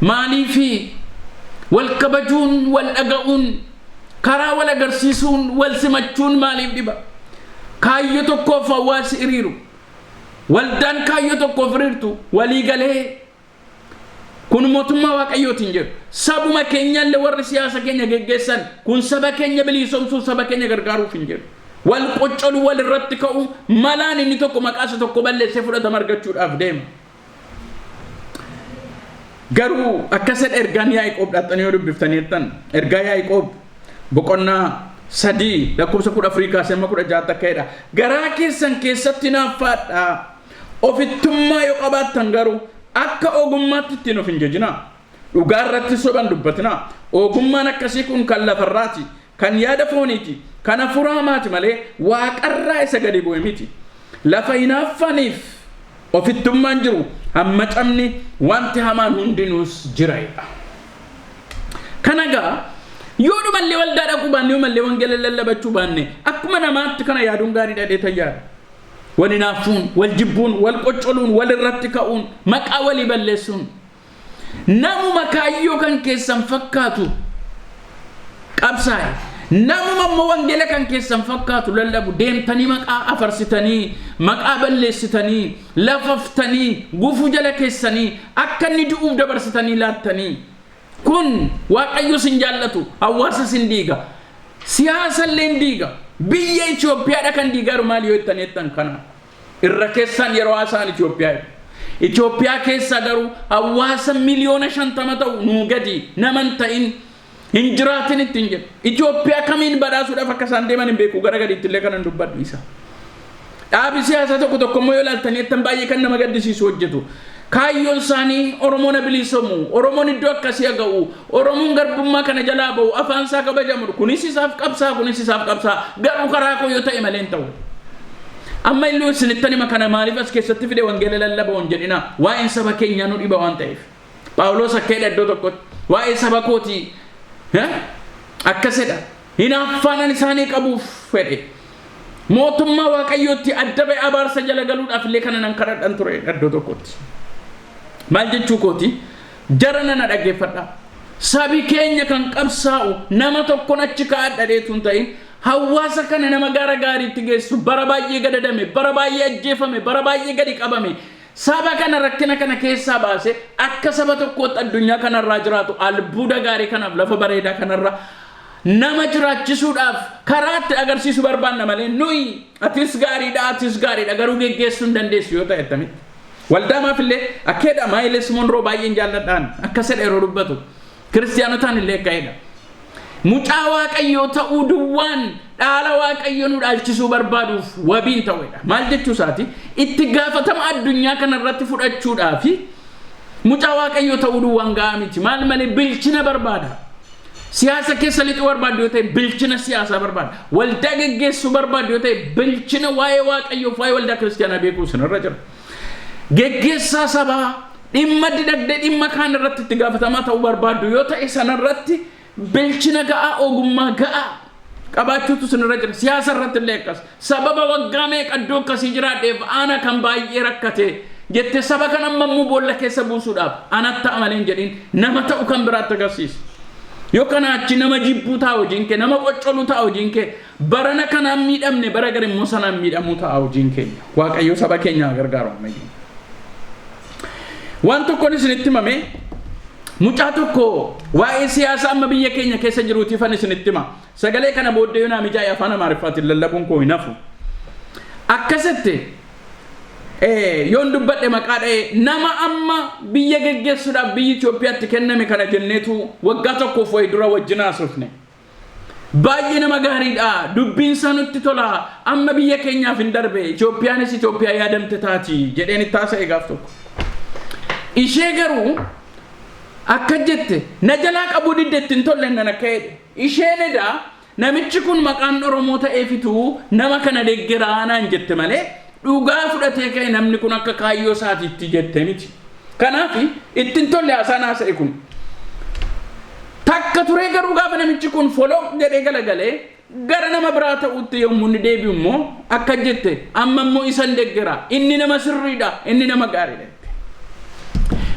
Maaliifi wal kabajuun, wal dhaga'uun, karaa wal agarsiisuun, wal simachuun maaliif dhiba? Kaayyoo tokkoof hawaasi hiriiru. Waldaan kaayyoo tokkoof hiriirtu walii galee kun mootummaa Waaqayyootiin jedhu. Sabuma keenyallee warri siyaasa keenya geggeessan kun saba keenya bilisoomsuuf, saba keenya gargaaruuf hin jedhu. Wal qoccolu, wal irratti ka'u, malaan inni tokko maqaa isa tokko balleessee fudhatama argachuudhaaf deema. Garuu akkasidha ergaan Yaaqoob. Dhaxxanii yoo dubbiftanii jettan, ergaa Yaaqoob boqonnaa 3 lakkoofsa 14 kaasee amma 16tti akka jedha. Garaa keessan keessatti naaffaadhaa. Ofittummaa yoo qabaattan garuu akka ogummaatti ittiin of hin jajinaa. Dhugaa irratti soban dubbatinaa. Ogummaan akkasii kun kan lafarraati, kan yaada fooniiti, kan hafuura hamaati malee waaqarraa isa gadi bu'e miti. Lafa hinaaffaniif ofittummaan jiru hammacamni wanti hamaan hundinuus jira jedha. Kana gaa yoo dhumallee waldaa dhaquu baanne, yoo mallee wangeela lallabachuu baanne, akkuma namaatti kana yaaduun gaarii dhadhee tayyaadha. Wal hinaaffuun, wal jibbuun, wal qoccoluun, wal irratti ka'uun, maqaa walii balleessuun. Namuma kaayyoo kan keessan fakkaatu qabsaa'e. Namuma immoo wangeela kan keessan fakkaatu lallabu deemtanii maqaa afarsitanii, maqaa balleessitanii, lafaftanii, gufuu jala keessanii, akka inni du'uuf dabarsitanii laattanii. Kun Waaqayyo sin jaallatu, hawaasa sin diiga. Siyaasa illee hin diiga. Biyya Itoophiyaadha kan diigaaru maal yoo jettanii jettan kana. Irra keessaan yeroo haasa'an Itoophiyaa jedhu. Itoophiyaa keessa garuu hawaasa 50 miliyoona ta'u nuu gadi nama hin ta'in hin jiraatin ittiin jedhu. Itoophiyaa kamiin badhaasuudhaaf akka isaan deeman hin beeku, gara gadiitti illee kanan dubbadhu isa. Dhaabi siyaasaa tokko tokko immoo yoo ilaaltanii jettan baay'ee kan nama gaddisiisu hojjetu. Kaayyoon isaanii Oromoon bilisomu, Oromoon iddoo akkasii ga'u, Oromoon garbummaa kana jalaa ba'u, afaan isaa kabajamu, kunis isaaf qabsaa, kunis isaaf qabsaa, garuu karaa koo yoo ta'e malee hin ta'u. Amma illee isinittan hima, kana maaliif as keessatti fide wangeela lallaba hin jedhina, waa'een saba keenyaa nu dhiba waan ta'eef. Phaawulos akka jedha iddoo tokkotti waa'ee saba kootii akkasidha. Hinaaffaan isaanii qabuuf fedhe. Mootummaa Waaqayyootti adda ba'e abaarsa jala galuudhaaf illee kana nan kadhadhan ture iddoo tokkotti. Maal jechuu kooti? Jara nana dhaggeeffadha. Sabi keenya kan qabsaa'u nama tokkoon achi kaa'adha dheetu hin ta'in, hawaasa kana nama gara gaariitti geessu, bara baay'ee gadadame, bara baay'ee ajjeefame, bara baay'ee gadi qabame, saba kana rakkina kana keessaa baase akka saba tokkootti addunyaa kanarraa jiraatu, albuuda gaarii kanaaf lafa bareedaa kanarra nama jiraachisuudhaaf karaa itti agarsiisu barbaanna malee, nuyi atis gaariidha, atis gaariidha, garuu geggeessuu hin dandeessu yoo ta'e attamitti? Waldaa maafillee akkeedha. Maayiles Monroo baay'een jaalladhaan akkasidha yeroo dubbatu. Kiristaanotaan illee akkaidha. Mucaa Waaqayyoo ta'uu duwwaan dhaala Waaqayyoo nu dhaalchisuu barbaaduuf wabiin ta'uudha. Maal jechuu isaati? Itti gaafatama addunyaa kanarratti fudhachuudhaafi mucaa Waaqayyoo ta'uu duwwaan gahaa miti. Maal malee? Bilchina barbaada. Siyaasa keessa lixuu barbaadu yoo ta'e, bilchina siyaasaa barbaada. Waldaa geggeessuu barbaadu yoo ta'e, bilchina waa'ee Waaqayyoof waa'ee waldaa kiristaanaa beekuu sinirra jira. Geggeessaa sabaa, dhimma dinagdee, dhimma kaan irratti itti gaafatamaa ta'uu barbaadu yoo ta'e, sanarratti bilchina ga'aa, ogummaa ga'aa qabaachuutu sinirra jira. Siyaasa irratti illee akkas. Sababa waggaa meeqa iddoo akkasii jiraadheef ana kan baay'ee rakkate jette saba kan amma immoo boolla keessa buusuudhaaf anatti ta'a malee hin jedhin, nama ta'u kan biraatti agarsiisa. Yoo kana achi nama jibbuu ta'a hojiin kee, nama qoccoluu ta'a hojiin kee, barana kanaan miidhamne, bara gara immoo sanaan miidhamuu ta'a hojiin keenya. Waaqayyo saba keenya haa gargaaru ammayyuu. Waan tokkoon isinitti himame, mucaa tokko waa'ee siyaasa amma biyya keenya keessa jiruutiifan isinitti hima. Sagalee kana booddee yoo naa mijaa'e afaan Amaariffaatiin lallabuun koo hin hafu. Akkasitti yoon dubbadhe maqaa dha'ee, nama amma biyya geggeessuudhaaf biyyi Itoophiyaatti kenname kana jenneetu waggaa tokkoof wayi dura wajjin haasofne. Baay'ee nama gaariidha. Dubbiin isaa nutti tola. Amma biyya keenyaaf hin darbe. Itoophiyaanis Itoophiyaa yaadamte taati jedheen itti haasa'e gaaf tokko. Ishee garuu akka jette na jalaa qabuu didde, itti hin tolle nan akka jedhe. Isheen edaa namichi kun maqaan Oromoo ta'eefitu nama kana deeggaraa naan jette malee dhugaa fudhatee ka'e namni kun akka kaayyoo isaatiitti jette miti. Kanaaf itti hin tolle haasaan haasa'e kun. Takka turee garuu gaafa namichi kun foloo jedhee galagalee gara nama biraa ta'utti yommuu inni deebi'u immoo akka jette, amma immoo isan deeggara, inni nama sirriidha, inni nama gaariidha.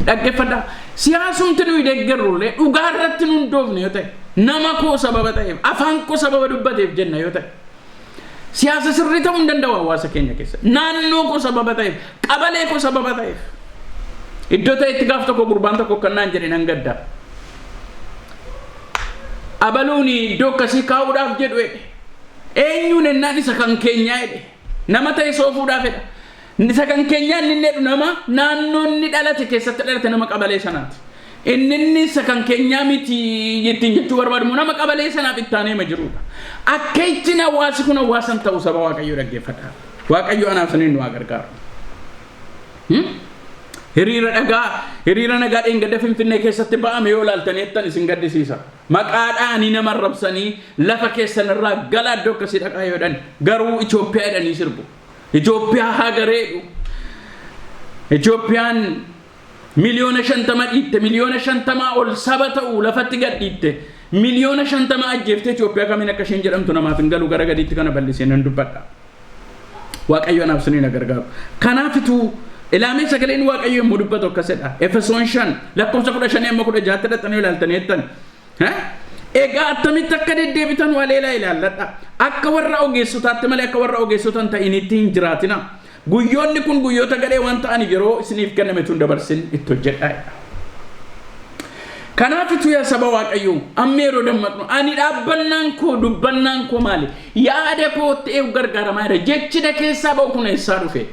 Dhaggeeffadhaa. Siyaasumti nuyi deeggarrullee dhugaa irratti nu hundoofne yoo ta'e, nama koo sababa ta'eef, afaan koo sababa dubbateef jenna yoo ta'e, siyaasa sirrii ta'uu hin danda'u hawaasa keenya keessa. Naannoo koo sababa ta'eef, qabalee koo sababa ta'eef. Iddoo ta'etti gaaf tokko gurbaan tokko kan naan jedhe nan gadda. Abaluun iddoo akkasii kaa'uudhaaf jedhu jedhe. Eenyuun ennaan, isa kan keenyaa jedhe. Nama ta'e soofuudhaaf jedha. Isa kan keenyaa inni jedhu nama naannoo inni dhalate keessatti dhalate, nama qabalee sanaati. Inni isa kan keenyaa miti ittiin jechuu barbaadu immoo nama qabalee sanaaf itti aanee jirudha. Akka ittiin hawaasi kun hawaasan ta'u, saba Waaqayyoo dhaggeeffadha. Waaqayyo anaaf saniin nu haa gargaaru. Hiriira dhagaa, hiriira nagaa dheengadda Finfinnee keessatti ba'ame yoo ilaaltanii jettan isin gaddisiisa. Maqaadhaanii nama arrabsanii lafa keessan irraa gala, iddoo akkasii dhaqaa yoo jedhan, garuu Itoophiyaa jedhanii sirbu. Itoophiyaa haa gareedhu. Itoophiyaan 50 miliyoona dhiitte, 50 miliyoona ol saba ta'u lafatti gad dhiitte, 50 miliyoona ajjeeftee Itoophiyaa kamiin akka isheen jedhamtu namaaf hin galu. Gara gadiitti kana bal'isee nan dubbadha. Waaqayyo anaaf siniin na gargaaru. Kanaafituu ilaamee sagaleen Waaqayyo yommuu dubbatu akkasidha. Efesoon 5 lakkoofsa 15 amma 16tti dhaqxanii ilaaltanii jettan. Egaa attamitti akka deddeebitan waleelaa ilaalladha. Akka warra ogeessotaatti malee akka warra ogeessota hin ta'initti hin jiraatina. Guyyoonni kun guyyoota gadhee waan ta'aniif yeroo isiniif kenname tun dabarsin itti hojjedhaa. Kanaafitu yaa saba Waaqayyoo, amma yeroo dammaqnu, ani dhaabbannaan koo, dubbannaan koo maali? Yaada koo ta'eef gargaaramaa jira. Jechi na keessaa ba'u kun eessaa dhufe?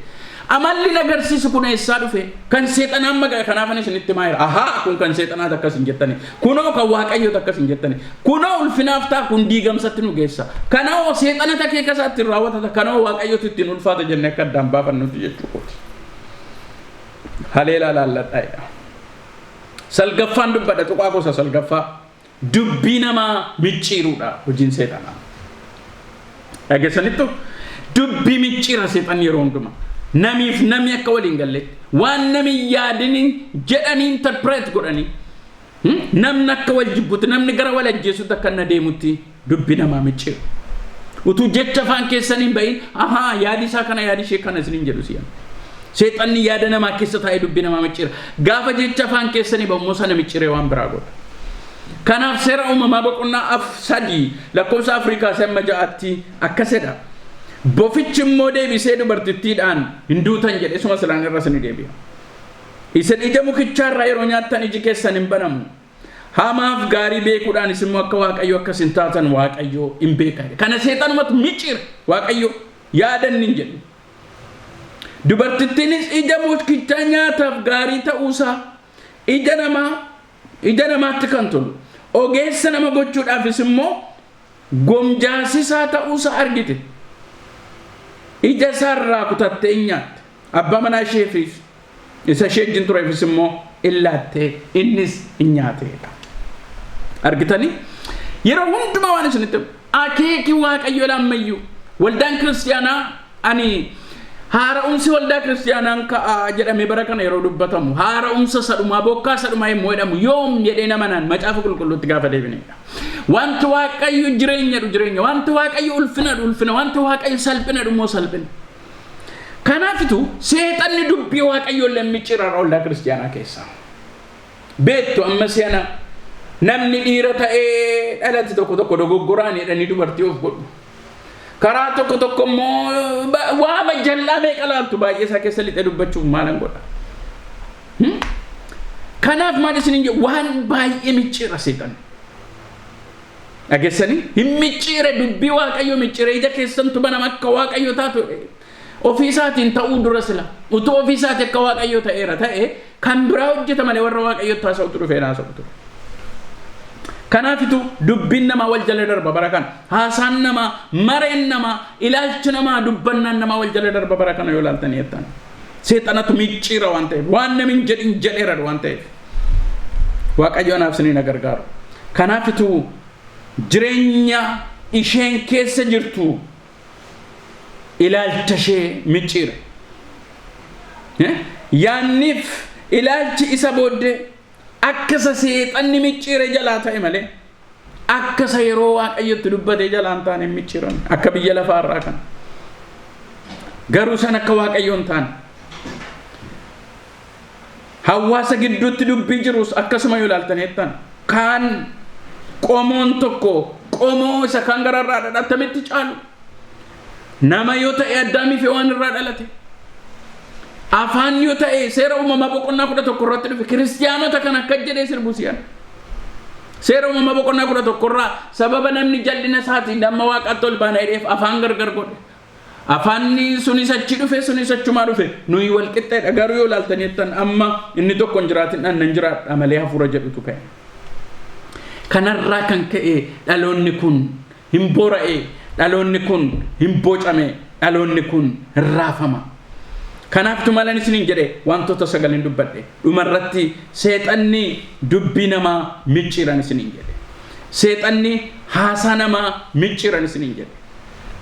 Amalli na agarsiisu kun eessaa dhufe? Kan seexanaan magaa kanaafan isinitti himaa jira. Ahaa, kun kan seexanaati akkas hin jettani. Kunoo kan Waaqayyooti akkas hin jettani. Kunoo ulfinaaf ta'a, kun diigamsatti nu geessa. Kanoo seexana takeeka isaa ittiin raawwatata. Kanoo Waaqayyootu ittiin ulfaata jennee akka addaan baafannuti jechuu kooti. Haleelaa laalladhaa jedha. Salgaffaan dubbadha, tuqaa gosa salgaffaa. Dubbii namaa micciiruudha hojiin seexanaa. Dhageessanittu, dubbii micciira seexan yeroo hundumaa. Namiif namni akka waliin galletti waan nami yaadiniin jedhanii interpret godhanii namni akka wal jibbutti, namni gara wal ajjeesutti akka inni adeemutti dubbii namaa micciiru. Utuu jecha afaan keessanii hin bahin, ahaa, yaadi isaa kana, yaadi ishee kana isiniin jedhu si'an. Seexanni yaada namaa keessa taa'ee dubbii namaa micciira. Gaafa jecha afaan keessanii bahu immoo sana micciiree waan biraa godha. Kanaaf Seera Uumamaa boqonnaa 3 lakkoofsa 4 kaasee amma 6tti akkasidha. Bofichi immoo deebisee dubartittiidhaan, "Hin duutan" jedhe. Isuma silaan irra isinii deebi'a. "Isin ija mukichaarraa yeroo nyaattan iji keessan hin banamu. Hamaaf gaarii beekuudhaanis immoo akka Waaqayyo akkas hin taatan Waaqayyo hin beeka." Kana seexanumatu micciira. Waaqayyo yaadanni hin jedhu. Dubartittiinis ija mukichaa nyaataaf gaarii ta'uusaa, ija namaatti kan tolu, ogeessa nama gochuudhaafis immoo gomjaasisaa ta'uusaa argite. Ija isaarraa kutattee hin nyaatte. Abbaa manaa isheefis, isa ishee wajjin tureefis immoo illaattee, innis hin nyaateedha. Argitanii? Yeroo hundumaa waan isinitti akeeki Waaqayyo ammayyuu waldaan kiristiyaanaa, ani haara'umsi waldaa kiristiyaanaan ka'aa jedhamee bara kana yeroo dubbatamu, haara'umsa sadhumaa, bokkaa sadhumaa yommuu jedhamu, yoom jedhee nama naan Macaafa Qulqulluutti gaafa deebinedha. Wanti Waaqayyo jireenyadhu jireenya, wanti Waaqayyo ulfinadhu ulfina, wanti Waaqayyo salphinadhu immoo salphina. Kanaafitu seexanni dubbii Waaqayyo illee micciirara waldaa kiristiyaanaa keessaa. Beektu, amma si'ana namni dhiira ta'ee dhalate tokko tokko dogoggoraan jedhanii dubartii of godhu. Karaa tokko tokko immoo waama jallaa meeqa laaltu, baay'ee isaa keessa lixee dubbachuuf maalan godha. Kanaaf maal isiniin jedhu, waan baay'ee micciira seexanni. Dhageessanii? Hin micciire, dubbii Waaqayyo micciire. Ija keessantu banama akka Waaqayyo taatu ofii isaatiin ta'uu dura. Sila utuu ofii isaati akka Waaqayyo ta'eera ta'e, kan biraa hojjeta malee warra Waaqayyotti haasa'utu dhufee haasa'u ture. Kanaafitu dubbiin namaa wal jala darba bara kana. Haasaan namaa, mareen namaa, ilaalchi namaa, dubbannaan namaa wal jala darba bara kana yoo ilaaltanii jettan. Seexanatu micciira waan ta'eef, waan namni hin jedhin jedheera waan ta'eef. Waaqayyo anaaf isiniin na gargaaru. Kanaafitu jireenya isheen keessa jirtu ilaalcha ishee micciira. Yaanniif ilaalchi isa booddee akka isa seexanni micciire jalaa ta'e malee, akka isa yeroo Waaqayyotti dubbatee jalaa hin taane hin micciiran akka biyya lafaa irraa kana. Garuu san akka Waaqayyo hin taane. Hawaasa gidduutti dubbii jirus akkasuma yoo ilaaltan jettan, kaan qomoon tokko qomoo isa kaan gararraa dhadhattamitti caalu. Nama yoo ta'e Addaamii fi waan irraa dhalate. Afaan yoo ta'e Seera Uumamaa boqonnaa 11 irratti dhufe. Kiristiyaanota kan akka jedhee sirbu si'an. Seera Uumamaa boqonnaa 11 irraa sababa namni jal'ina isaatiin amma Waaqaatti ol baana jedheef afaan gargar godhe. Afaanni sunis achi dhufe, sunis achumaa dhufe. Nuyi wal qixxeedha, garuu yoo ilaaltan jettan, amma inni tokko hin jiraatin nan jiraadha malee hafuura jedhutu ka'e. Kanarraa kan ka'e dhaloonni kun hin bora'e, dhaloonni kun hin bocame, dhaloonni kun hin raafama. Kanaaftu malan isiniin jedhe, wantoota sagalin dubbadhe. Dhumarratti seexanni dubbii namaa micciiran isiniin jedhe. Seexanni haasaa namaa micciiran isiniin jedhe.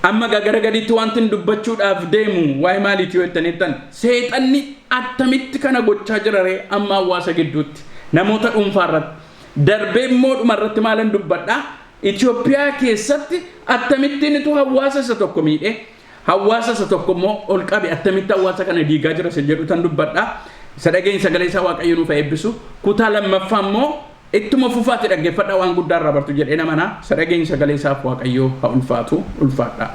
Amma gara gadiitti wanti hin dubbachuudhaaf deemu waa'ee maaliiti yoo jettaniittan, seexanni attamitti kana gochaa jira ree amma hawaasa gidduutti, namoota dhuunfaa irratti, darbee immoo dhumarratti maalan dubbadhaa, Itoophiyaa keessatti akkamittiin itu hawaasa isa tokko miidhee hawaasa isa tokko immoo ol qabe, attamitti hawaasa kana diigaa jira isa jedhu tan dubbadhaa. Isa dhageenya sagalee isaa Waaqayyo nuuf eebbisu. Kutaa lammaffaa immoo ittuma fufaatti dhaggeeffadhaa, waan guddaa irraa bartu jedhee namanaa. Isa dhageenya sagalee isaaf Waaqayyo haa ulfaatu, ulfaadhaa.